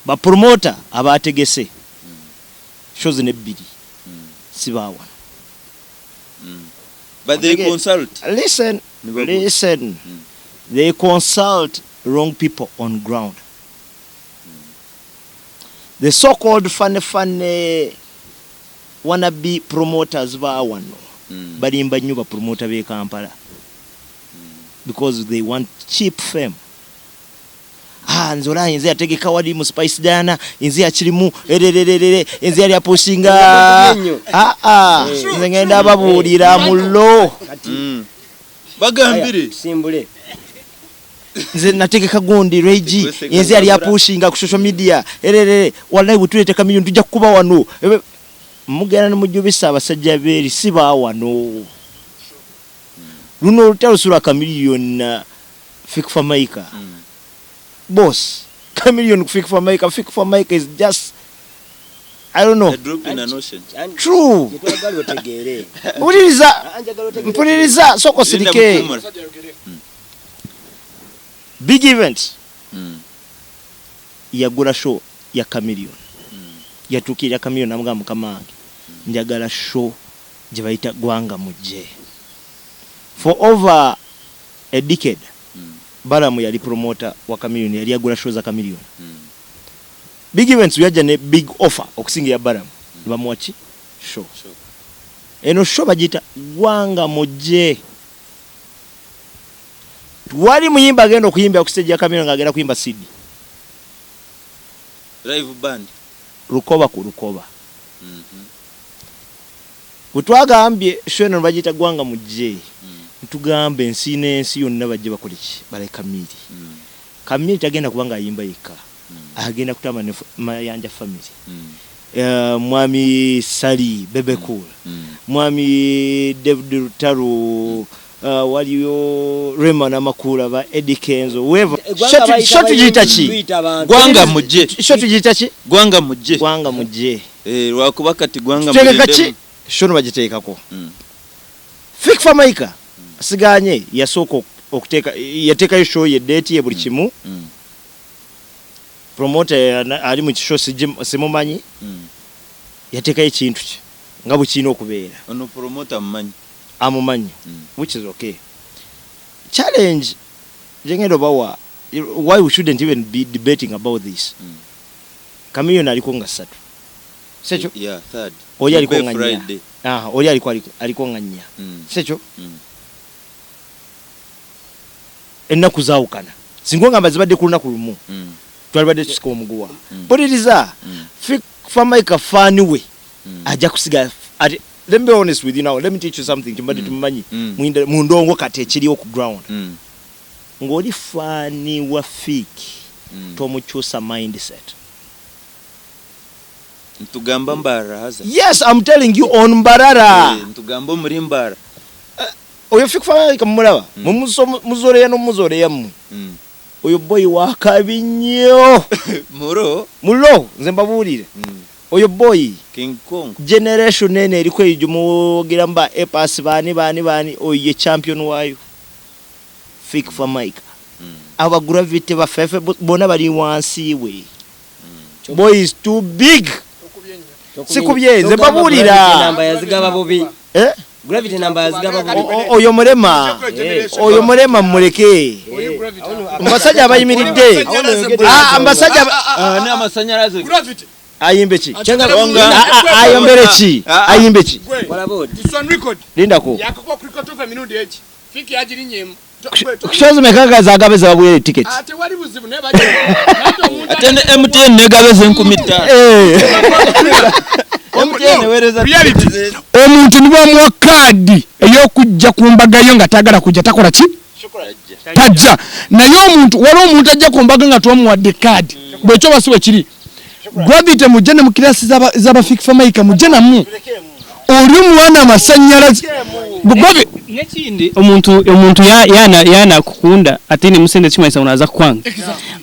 Ba promoter abaategese show zino ebbiri si ba wano. But they consult. Listen, listen. They consult wrong people on ground. The so called funny funny wanna be promoters ba wano balimba nnyo ba promoter b'e Kampala because they want cheap fame. Ah, nze olaba nze yategeka wali mu Spice Diana, nze yakirimu erererere, nze yali apushinga. Ah, ah, nze ngenda babuulira mu low. Bagambire. Simbule. Nze nategeka gundi Regi, nze yali apushinga ku social media ererere, wallahi bwe tuleeta Chameleone tujja kukuba wano. Ebe, mugenda ne mujubisa abasajja beeri si ba wano. Luno olutalo si lwa Chameleone na Fik Fameica. Boss, Chameleone ku Fik Fameica, Fik Fameica is just, I don't know. A drop in an ocean. True. Kyetwagala otegeere. Mpuliriza, Ah, njagala otegeere. mpuliriza, sooka osirike. Linda Mukumura. Big event. Yagula show ya Chameleone. Yatuukirira Chameleone n'amugamba mukama wange, njagala show gye bayita Gwanga Mujje. For over a decade, Balamu yali promoter wa Chameleone, yali agula show za Chameleone. Big events yajja ne big offer okusinga eya Balamu. Ne bamuwa ki? Show. Eno show bagiyita Gwanga Mujje. Wali muyimba agenda okuyimbira ku stage ya Chameleone ng'agenda kuyimba CD. Live band. Lukoba ku lukoba. Bwe twagambye show eno bagiyita Gwanga Mujje, ntugamba ensi n'ensi yonna bajje bakole ki? Balabe Chameleone. Chameleone tagenda kuba ng'ayimba yekka. Agenda kutamba ne Mayanja family. Mwami Sali Bebe Cool. Mwami David Lutalo, waliyo Rema Namakula ba Eddie Kenzo, whoever. Eggwanga bayita Show tugiyita ki? Tuyita abantu. Gwanga Mujje. Show tugiyita ki? Gwanga Mujje. Gwanga Mujje. Lwakuba kati Gwanga Tuteeka ki? mulindemu. Show no bagiteekako. Fik Fameica siganye yasooka okuteeka, yateekayo show ye, date ye, buli kimu. Promoter ali mu kisho simumanyi, yateekayo ekintu kye nga bwe kirina okubeera. Ono promoter amumanyi. Amumanyi, which is okay. Challenge gye ngenda obawa, why we shouldn't even be debating about this. Chameleone aliko nga ssatu. Sekyo? Yeah, third. Oli aliko nga nnya. Friday. Ah, oli aliko nga nnya. Sekyo? Ennaku zaawukana. Singa ogamba zibadde ku lunaku lumu, twalibadde tusika omuguwa. Mpuliriza, Fik Fameica fan we ajja kusiga ate. Let me be honest with you now, let me teach you something kimbadde tumumanyi mu ndongo kati ekiriwo ku ground. Ng'oli fan wa Fik, tomukyusa mindset. Ntugamba Mbarara haza. Yes, I'm telling you on Mbarara. Ntugamba omuri Mbarara. Oyo Fik Fameica mumulaba, muzoleya n'omuzoleya mmwe. Oyo boy wa kabi nnyo. Muro. Mulo, nze mbabuulire. Oyo boy King Kong. Generation eno eriko ejo muwogira mba A Pass bani bani bani, oyo ye champion waayo. Fik Fameica. Aba Gravity bafefe bonna bali wansi we. Boy is too big. Sikubye, nze mbabuulira. Namba yazigaba bubi. Eh? Gravity namba yazigaba bubi. Oyo mulema. Oyo mulema mmuleke. Mbasajja abayimiridde. Ah, mbasajja ni amasanyalaze. Gravity. Ayimbe ki? Onga. Ayombere ki? Ayimbe ki? This one record. Lindako. Yakuba ku record of emirundi egi. Fik yagirinnyemu. Kushozi mekaga zagabe zababwere ticket. Ate wali buzibu naye bajja. Ate ne MTN negabeze 5000. MTN eweereza Reality. Omuntu ne bw'omuwa kaadi ey'okujja ku mbaga yo nga tayagala kujja takola ki? Tajja. Naye omuntu, waliwo omuntu ajja ku mbaga nga twamuwadde kaadi. Bwekyo oba si bwe kiri. Gravity mujje ne mu kirasi z'aba Fik Fameica mujje namu. Oli omuwana amasannyalaze. Bugobi. N'ekindi omuntu omuntu ya yaana yaanakukunda atainemu sente tikimanyisa ngu naaza kukwanga.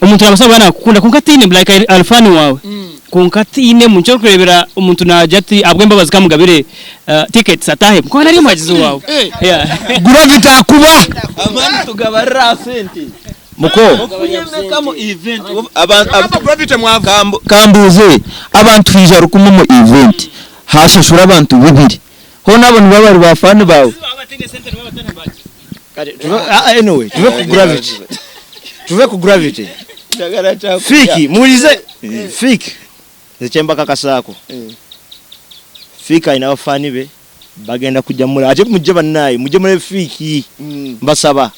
Omuntu naabaasa kuba naakukunda kwonka atainemu like ari ari fan waawe kwonka atainemu nikyo orikureebera omuntu naagira ati ahabw'embabazi kamugabire tickets ataahemu kwonka nari omuhagizi waawe. Yeah. Gravity akuba. Amaani tugabarira aha sente. Muko. Okunyemekamu event. Ogamba Gravity mwavu. Kambuuze, abantu haija rukumi omu event, hashashura abantu bibiri. Hoona abo nibaba bari ba fan baawe? Kati tuve ah, anyway, tuve ku gravity. Tuve ku gravity. Fiki, muwulize. Fiki. Nze kye mbakakasaako. Fiki alina bafaani be bagenda kujja mula ate mujje bannaye mujje mulabe Fiki. Mbasaba.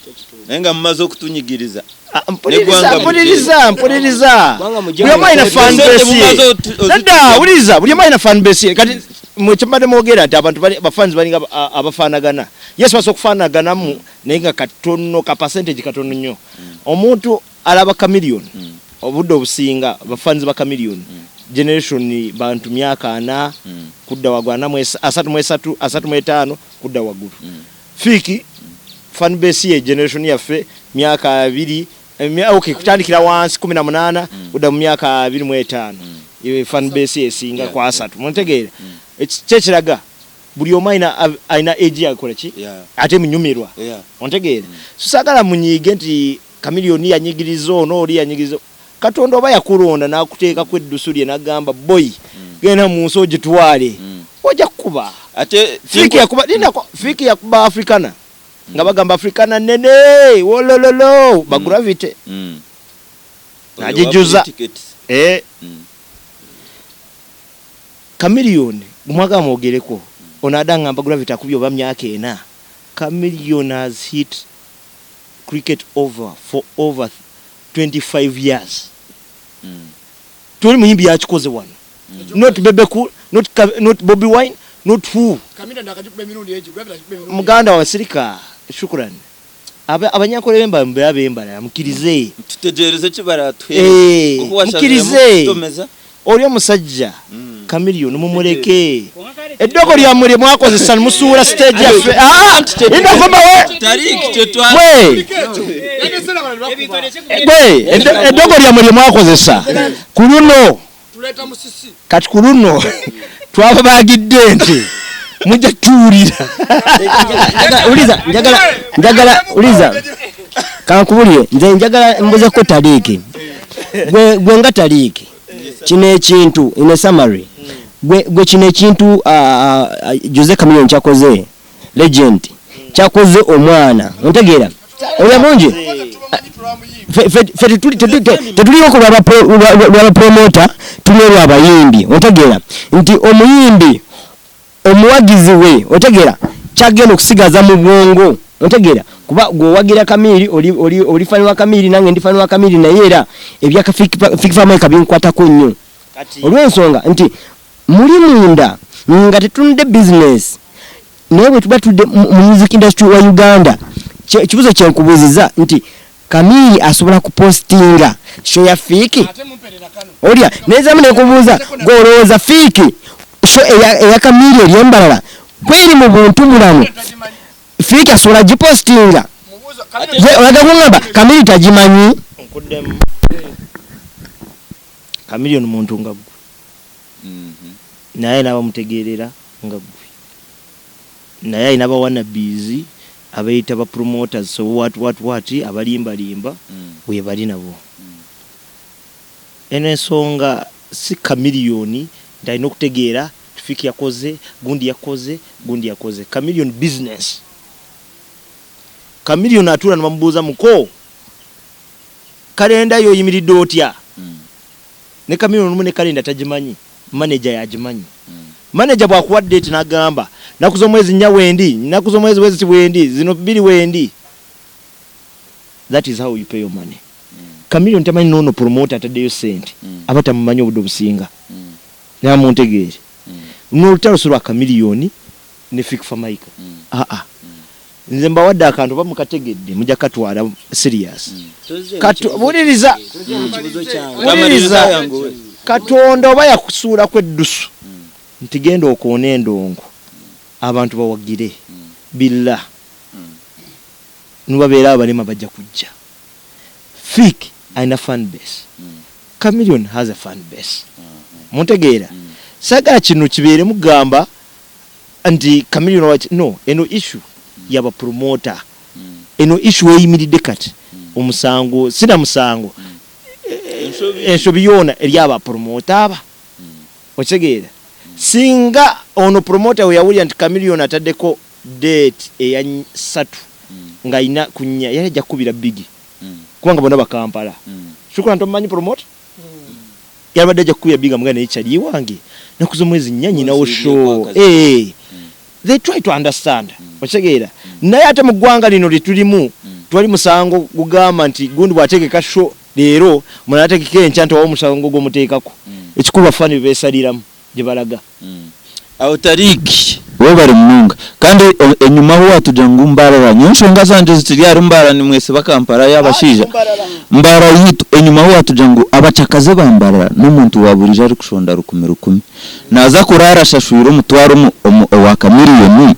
Naye nga mumaze okutunyigiriza. Ah, mpuliriza, mpuliriza, mpuliriza. Buli omu alina fan base ye. Nedda, wuliriza, buli omu alina fan base ye. Kati mwe kye mbadde mwogera nti abantu bali bafans balinga abafaanagana. Yes, basobola okufaanaganamu naye nga katono ka percentage katono nnyo. Omuntu alaba Chameleone obudde obusinga bafans ba Chameleone generation bantu myaka ana kudda waggulu ana mu 33, 35 kudda waggulu. Fik fan base ye generation yaffe myaka abiri okay kutandikira wansi 18 kudda mu myaka 25 fan base esinga ku asatu muntegeera kyekiraga buli omu alina alina age yakola ki ate munyumirwa ontegeera so saagala munyiige nti Chameleone yanyigiriza ono oli yanyigiriza Katonda oba yakulonda n'akuteekako eddusu lye n'agamba boy genda mu nsi ogitwale ojja kukuba. Ate Fik yakuba lindako Fik yakuba Africana nga bagamba Africana nene wolololo ba Gravity n'agijjuza eh Chameleone gwemwagala mwogereko ono ada angamba Gravity akubye oba myaka ena Chameleone has hit cricket over for over 25 years tewali muyimbi yakikoze wano not Bebe Cool not, not Bobi Wine not who muganda wa sirika shukran abanyankole bemba mbe abembala mukirize tutegereze kibaratuhere eh, mukirize oli omusajja Chameleone mumuleke eddogo lyammwe lye mwakozesa musuula stage yaffe ah, indako mbawe mwe gwe eddogo lyammwe lye mwakozesa ku luno kati ku luno twababagidde nti mujja tuwulira uliza njagala njagala uliza kankubulire nze njagala mbuzeko taliiki gwe gwe nga taliiki kino ekintu in a summary gwe gwe kino ekintu ah, ah, Jose Chameleone kyakoze legend kyakoze omwana ontegeera olya bungi Fe- fe fe tetuli- tetu- te- tetuliwo ku lwa bapromota tuliwo lwa bayimbi ontegeera nti omuyimbi omuwagizi we otegeera kyagenda okusigaza mu bwongo otegeera kuba gweowagira Kamiri oli, oli, oli fani wa Kamiri nange ndi fani wa Kamiri naye era ebya Fik Fameica binkwatako nnyo olw'ensonga nti muli munda nga tetunudde business naye bwe tuba tudde mu music industry wa Uganda ekibuzo kyenkubuuziza nti Kamiri asobola kupostinga show ya Fik olya nezamu nekubuuza gwe olowooza Fik show eya, eya Kamiri eri embalala kweri mu buntu bulamu Fik asobola gipostinga ye olaga kungamba Kamiri tagimanyi nkuddemu Chameleone muntu nga ggwe naye n'abamutegeerera nga ggwe naye alina ba wannabes abeeyita ba promoters so what what what abalimbalimba webali nabo. Eno ensonga si Chameleone nti alina okutegeera Fik yakoze, gundi yakoze, gundi yakoze. Chameleone business. Chameleone atuula nebamubuuza muko kalenda yo oyimiridde otya? Ne Chameleone olumu ne kalenda tagimanyi, manager yagimanyi. Manager bw'akuwa date n'agamba nnaku z'omwezi nnya wendi, nnaku z'omwezi bweziti wendi, zino bbiri wendi. That is how you pay your money. Chameleone tamanyi n'ono promoter ataddeyo ssente aba tamumanyi obudde obusinga. Naye muntegeere. Luno olutalo si lwa Chameleone ne Fik Fameica. Aa. Nze mbawadde akantu oba mukategedde mujja kukatwala serious. Katu, wuliriza, wuliriza, Katonda oba yakusuulaku eddusu nti genda okoone endongo abantu bawagire. Billah Nibabeera abarema bajja kujja. Fik alina fan base. Chameleon has a fan base. Muntegeera? Sagala kino kibeeremu kugamba nti Chameleon waki no eno issue ya ba promoter. Eno issue weyimiridde kati omusango sina musango ensobi yoona eri aba promoter aba. Okitegeera? Singa ono promoter weyawulira nti Chameleon ataddeko date eya ssatu nga alina ku nnya yali ajja kukubira Biggie kubanga bonna ba Kampala. Shukran tomumanyi promoter? Yabadde ajja kukubira Biggie amugambe naye kyali wange naku z'omwezi nnya nyinawo show. Eh. They try to understand. Okitegeera? Naye ate mu ggwanga lino lye tulimu tewali musango gugamba nti gundi bw'ategeka show leero omulala ategeka enkya nti wawo omusango gw'omuteekako. Ekikulu bafani be beesaliramu gye balaga. Aho Tariq webare munonga kandi enyima ahu watugira ngu Mbarara nyowe enshonga zangye zikiri ahari Mbarara nimwesiba Kampala y'abashaija Mbarara yitu enyima ahu watugira ngu abacakaze ba Mbarara n'omuntu wa burijo arikushonda rukumi rukumi naza kurara ashashwire omutwaro owa kamiliyoni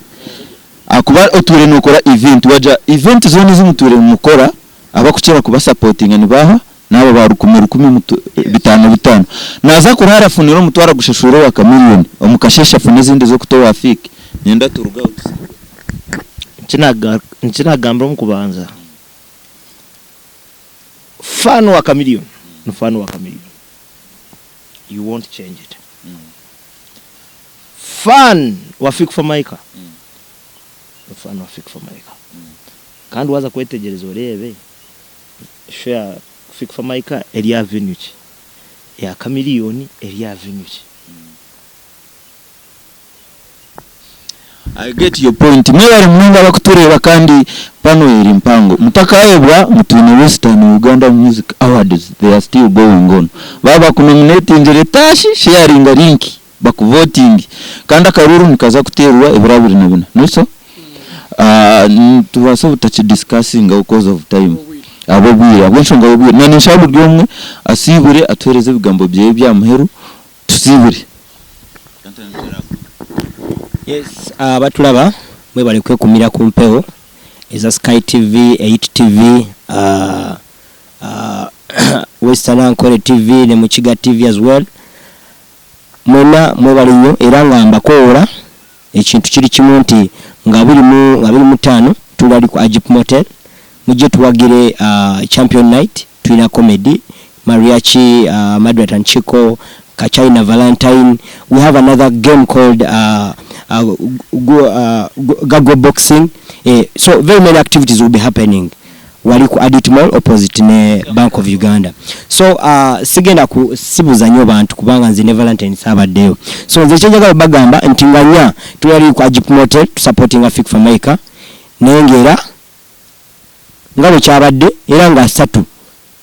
ahakuba otwire nokora event wagira event zoona ezi mutwire nimukora Abakukira kubasapotinga nibaha? N'abo ba rukumi rukumi bitano bitano. Naza kuraara afunire omutwaro agushashwire owa Chameleone, omu kasheeshe afune ezindi ez'okuta owa Fik. Niinyenda turuge aho tusiibure. Eki naagambire omu kubanza, fan wa Chameleone ni fan wa Chameleone, you won't change it. Fan wa Fik Fameica ni fan wa Fik Fameica. Kandi waaza kwetegyereza oreebe show ya Fik Fameica eri aha venue ki? Eya Chameleone eri aha venue ki? I get your point. Mwebare munonga abakutureeba kandi pano eri mpango. Mutakayebwa ngu twine Western Uganda Music Awards they are still going on. Baaba bakunominatingire tashi sharinga link bakuvotinge kandi akaruuru nikaza kuteerwa ebiro 24. Niso? Nitubaasa obutakidiscussingaho coz of time ahabw'obwire ahabw'enshonga y'obwire. Na ninshaba buri omwe asiibure atuheereze ebigambo byeye ebya muheru tusiibure. Yes abatulaba mwebale kwekumira ku mpewo eza Sky TV, Eight TV, Western Ankole TV ne Mukiga TV as well. Mwena mwebale nnyo era nga mbakowoola Ekintu kiri kimu nti nga 25 tuli wali ku Agip Motel mujje tuwagire Champion Night tulina comedy, Mariachi, Madrat and Chiko, Kachina Valentine, we have another game called Gago Boxing, so very many activities will be happening. Wali ku Adit Mall opposite ne Bank of Uganda. So sigenda ku sibuza nyo bantu kubanga nze ne Valentine saabaddeyo. So nze kyenjagala bagamba nti nga nya twali ku Agip Motel tu supportinga Fik Fameica naye ng'era nga bwe kyabadde era nga ssatu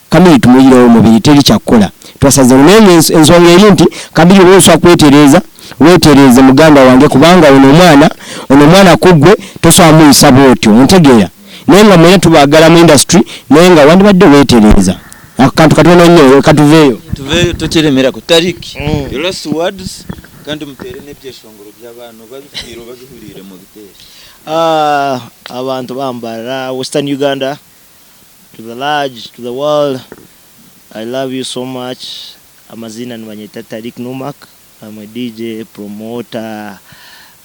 Kamili tumuyirewo omubiri teri kyakukola twasazeewo naye nga ensonga eri nti Kamili oba osobola kwetereeza wetereeze muganda wange kubanga ono omwana ono omwana kuggwe tosobola muyisa bwotyo ontegeera naye nga mwena tubagala mu industry naye nga wandibadde wetereeza ako kantu katono nnyo katuveeyo. Tuveeyo tokiremerako Tariq your last words kandi muteere n'ebyeshongoro by'abaana oba bifiire oba bihuriire mubiteere. Abantu ba Mbarara, Western Uganda to the large to the world I love you so much amaziina nibanyeta Tariq Numak I'm a DJ, promoter,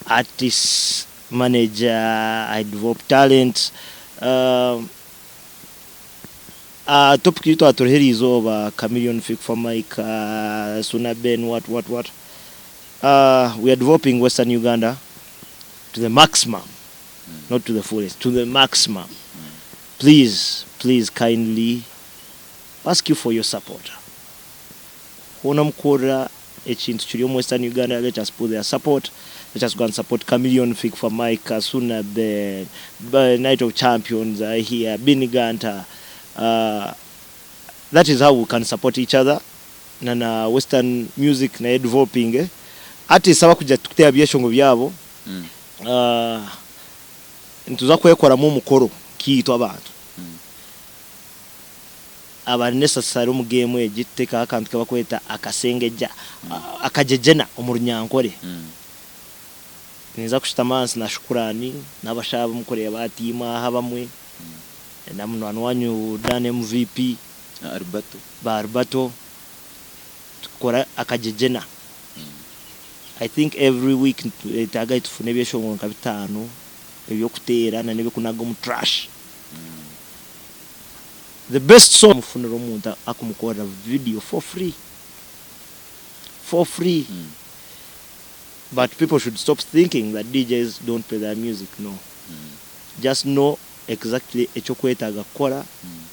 artist, manager, I develop talent Aha topic ei twaturiho eriizooba Chameleon, Fik Fameica, Suna Ben what what what we are developing western Uganda to the maximum not to the fullest to the maximum please please kindly ask you for your support Hoona mukuhurira ekintu kiri omu western Uganda let us put their support let us go and support Chameleon, Fik Fameica, Suna Ben, Night of Champions are here, Beenie Gunter that is how we can support each other na na western music nayo edevelopinge artists abakugira tukuteera byeshongo byabo nituza kwekoramu omukoro nkiitwe abantu. Abari necessary omu game egi tutekaho akantu kebakweta akasengejja, akagyegyena omu runyankore. Ninza kushutama ahansi na Shukurani n'abashaho abu murikureeba aha tiimu aha abamwe na munywani wanyu Dan MVP, Alberto. Ba Alberto tukore akagyegyena. I think every week nitwetaaga tufune ebyeshongoro nka bitaano eby'okuteera na n'eby'okunaga omu trash. The best song mufunire omuntu akumukorera video for free, for free. But people should stop thinking that DJs don't play their music no. Just know exactly ekyokwetaaga kukora,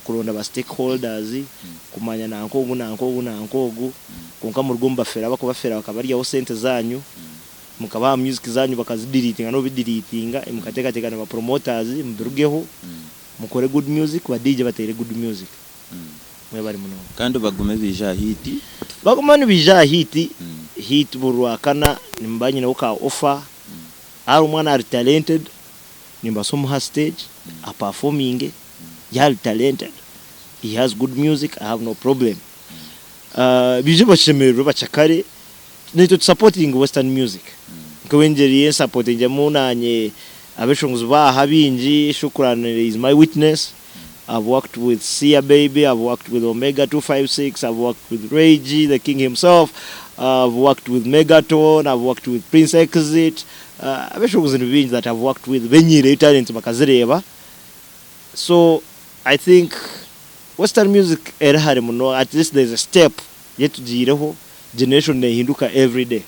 kuronda ba stakeholders, kumanya nanka ogu nanka ogu nanka ogu, kwonka muruge omu bafere abakubafera bakabaryaho sente zanyu, mukabaha music zanyu bakazideletinga nobideletinga, mukateekateeka na ba promoters mubirugeho, mukore good music, ba DJ bateere good music. Mwebare munonga. Kandi bagume baije aha Hit. Baguma nibaija aha Hit, Hit buri Rwakana nimba nyineho ka offer, ari omwana ari talented nimbaasa omuha stage a performinge, ye ari talented, he has good music, I have no problem. Baije bashemererwe bacakare, naitwe tu supportinge western music. Nk'engyeri ei nsapotingemu naanye abeshongozi baaha baingi, Shukran is my witness. I've worked with Sia Baby, I've worked with Omega 256, I've worked with Ray G, the king himself, I've worked with Megaton, I've worked with Prince Exit. Abeshongozi ni baingi that I've worked with benyiireyo talent bakazireeba. So I think western music eri hare muno, at least there's a step yetugiireho, generation nehinduka everyday.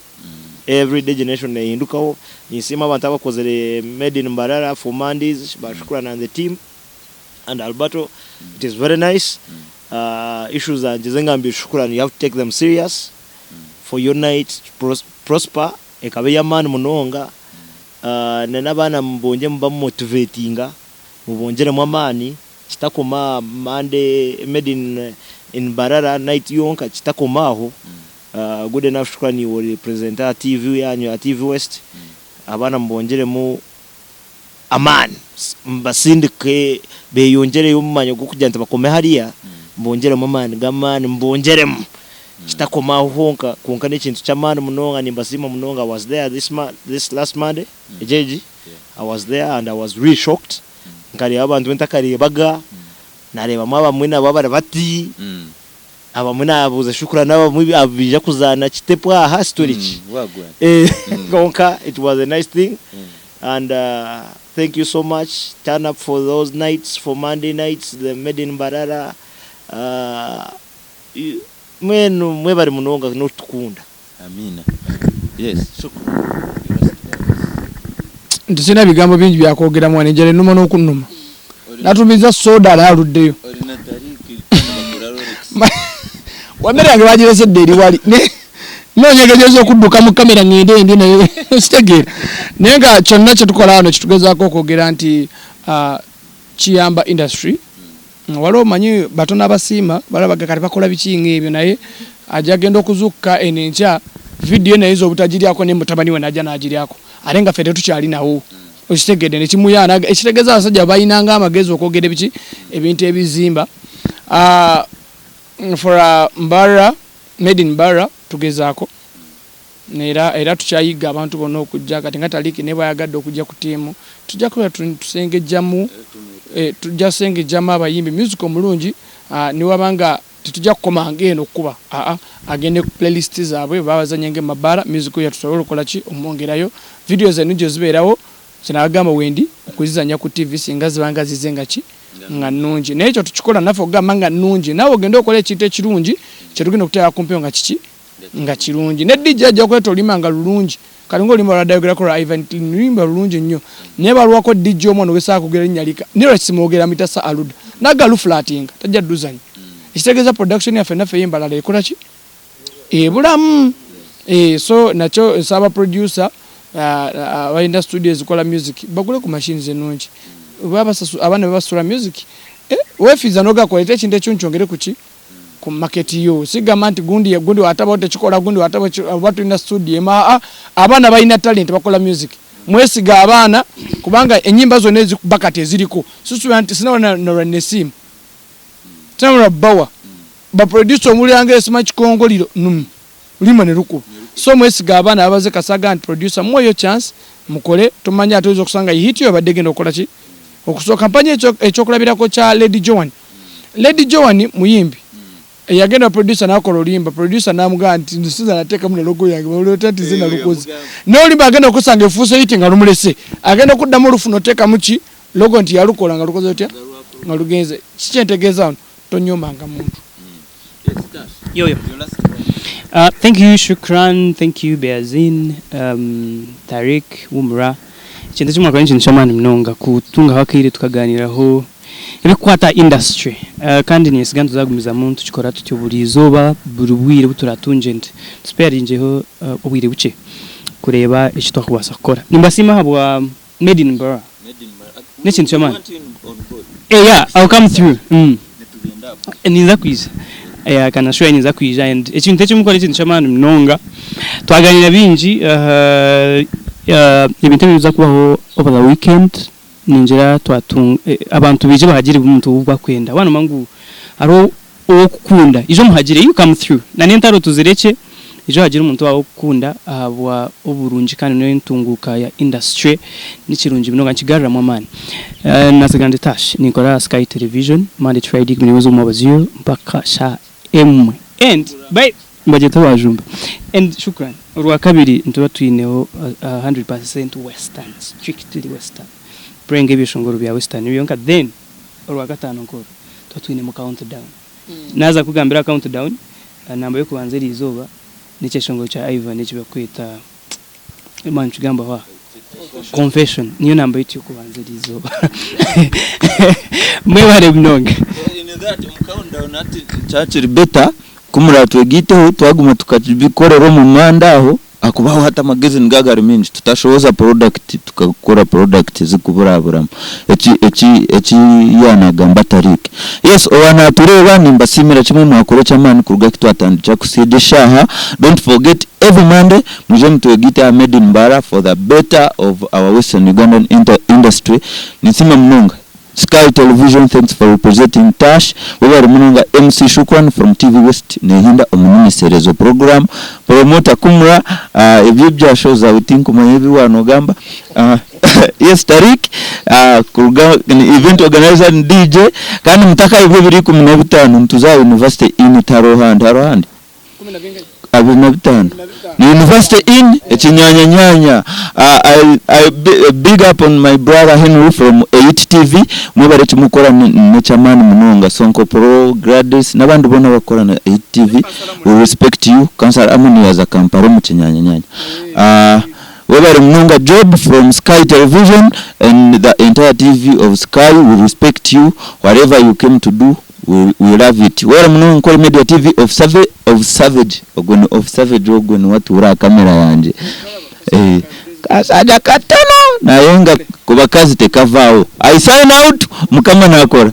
Everyday generation nehindukaho. Ninsiima abantu abakozire Made in Mbarara for Mondays, ba Shukran and the team and Alberto. It is very nice. Issues zangye zengambire Shukran, you have to take them serious for your night to prosper ekaba ey'amaani munonga. Na n'abaana mubongye mubamotivatinga, mubongyeremu amaani kitakoma aha Monday Made in Mbarara night yonka kitakoma aho. Good enough Shukran iwe ori presenter aha TV yanyu ya TV West, abaana mubongyeremu amaani mubasindike beyongyereyo omu mwanya gw'okugira nti bakome hariya, mubongyeremu amaani g'amaani mubongyeremu kitakoma aho honka kwonka n'ekintu ky'amaani munonga nimbasiima munonga I was there this this last Monday egi egi I was there and I was really shocked nkareeba abantu bu ntakareebaga nareebamu abamwe nabo abari bati. Abamwe naabuuza Shukra n'abamwe abaija kuzaana kitepu aha story ki? Kwonka it was a nice thing and thank you so much turn up for those nights for Monday nights the made in Mbarara mbwenu mwebare munonga n'okutukunda. Amiina yes Shukra. Nti sirina bigambo bingi byakwogeramu wano enjala ennuma n'okunnuma. Natumiza soda naye aluddeyo. Wamere yange bagirese dda eri wali. Noonya engeri gyoyinza okudduka mu kamera ngende ndye naye okitegeera. Naye nga kyonna kye tukola wano kyetugezaako okwogera nti ah, kiyamba industry. Waliwo omanyi batono abasiima balaba kati bakola biki ng'ebyo naye ajja agenda okuzuukuka eno enkya vidiyo eno ayinza obutagiryako naye mutabani we n'ajja n'agiryako ate nga ffe tetukyali nawo. Okitegedde nekimuyaana ekitegeza abasajja balinanga amagezi okwogera ebiki ebintu ebizimba. Ah, for a Mbarara, made in Mbarara tugezaako era era tukyayigga abantu bonna okujja kati nga Tariq naye bwayagadde okujja ku ttiimu tujja kubeera tusengejjamu eh, tujja sengejjamu abayimbi music omulungi ah, newaba nga tetujja kukoma ng'eno okukuba aa agende ku playlist zaabwe baba bazanye ng'emabaala music oyo tusobole okukola ki omwongerayo videos ennungi ezibeerawo kinagamba wendi okuzizanya ku TV singa ziba nga zize nga ki nga nnungi naye ekyo tukikola naffe okugamba nga nnungi naawe ogende okola ekintu ekirungi kyetugenda okuteeka ku mpewo nga kiki nga kirungi ne DJ ajja kuleeta oluyimba nga lulungi kati ng'oluyimba lwa dayogerako lwa Ivan Clean luyimba lulungi nnyo naye balwako DJ omu wano wesaa kwogera linnya lika naye lwaki simwogera muyita Sir Aluda naga luflatinga tajja duzanya ekitegeeza production yaffe naffe ey'embalala ekola ki ebulamu eh, so nakyo nsaba producer abalina studio ezikola music bagule ku machines ennungi abaana bebasula music eh, wefiiza nogakola ekintu ekyo nkyongere kuki ku market yo sigamba nti gundi gundi watabawo tekikola gundi watabawo oba tulina studio emu aa abaana balina talent bakola music mwesiga abaana kubanga enyimba zonna ezikuba kati eziriko sisuubira nti sinabona nolwanesiimu sinabona bawa baproducer omulyanga esima kikongoliro num lulima ne lukuba so mwesiga abaana abaze kasaga nti producer muweyo chance. Mukole tomanya ate oyinza okusanga hit yo ebadde egenda okukola ki okusooka. Mpanyo ekyokulabirako kya Lady Joan. Lady Joan muyimbi eyagenda wa producer nakola oluyimba, producer namugamba nti nze sinza nateekamu ne logo yange bawulira nti nze nalukoze. Naye oluyimba agenda okusanga efuuse hit nga lumulese, agenda okuddamu olufuna oteekamu ki logo nti yalukola nga lukoze lutya nga lugenze. Kiki kyentegeeza wano? Tonyoomanga muntu. Yo, yo. Thank you, Shukran. Thank you, Beazin, Tariq, Umra. Ekintu eki mwakora n'ekintu ky'amaani munonga kutungaho akaire tukaganiraho ebikukwata aha industry. Kandi ninyesiga nituzagumizamu nitukikora tutyo buri izooba, buri bwire obu turatungye nti tuspeyaringyeho obwire bukye kureeba eki twakubaasa kukora. Nimbasiima ahabwa Made in Mbarara. N'ekintu ky'amaani. Eh, yeah, I'll come through. Ninza kwija. Yeah, I can assure you ninza kwija and ekintu eki mukora ekintu ky'amaani munonga. Twaganira bingi ebintu ebirikuza kubaho over the weekend ningira twatunga abantu baije bahagire omuntu ou bakwenda. Waaba nomanya ngu hariho ow'okukunda ija omuhagire you come through. Na n'entaro tuzirekye ija ohagire omuntu waawe ow'okukunda ahabwa oburungi kandi n'entunguuka ya industry nikirungi munonga nikigaruramu amaani. Natsiga ndi Tash ninkora aha Sky Television Monday to Friday ikumi n'emwe z'omwabazyo mpaka shaaha emwe and by Mbagyete Wajumba and shukran. Orwakabiri nituba twineho 100% western strictly western playing ebyeshongoro bya western byonka then Orwakataano nk'oru tuba twinemu count down. Naaza kukugambira aha count down, namba y'okubanza eriizooba n'ekyeshongoro kya Ivan eki barikweta mba nikigambaho aha, Confession niyo namba yaitu y'okubanza eriizooba. Mwebare munonga. Kyakiri better ku muratwegaiteho twaguma tukabikorera omu manda aho ahakuba aho hati amagezi nigo agari maingi tutashohoza product tukakora product ezikuburaburamu eki eki eki yanagamba Tariq. Yes owa natureeba nimbasiimira kimwe mwakora ekyamaani kuruga kitwatandikira kuhitsya egi eshaaha don't forget every Monday mwije mutwegaite aha Made in Mbarara for the better of our western Ugandan industry ninsiima munonga. Sky Television thanks for representing Tash webare munonga MC Shukran from TV West nehinda omunyiniserezo program promoter Kumra uh, ebyo ebya show zawe tinkumanya ebi wanogamba uh, yes Tariq uh, kuruga ni event organizer ni DJ kandi mutakayebwa ebiro 15 nituza aha University Inn tihariho handi hariho handi 25 ni University Inn ekinyanyanyanya I, I big up on my brother Henry from 8 TV mwebare ekimukora nekyamaani munonga Sonko Pro Gladys nabandi boona abakukora na 8 TV we respect you Councillor Amon yaza Kampala omu kinyanyanyanya uh, webare munonga Job from Sky Television and the entire TV of Sky we respect you whatever you came to do We we love it webare munonga Nkore Media TV of save of savage ogwo ni of savage ogwo niwe atuura aha camera yangye eh kashaija katono naye nga kubakazi tekavaho I sign out mukama nakora.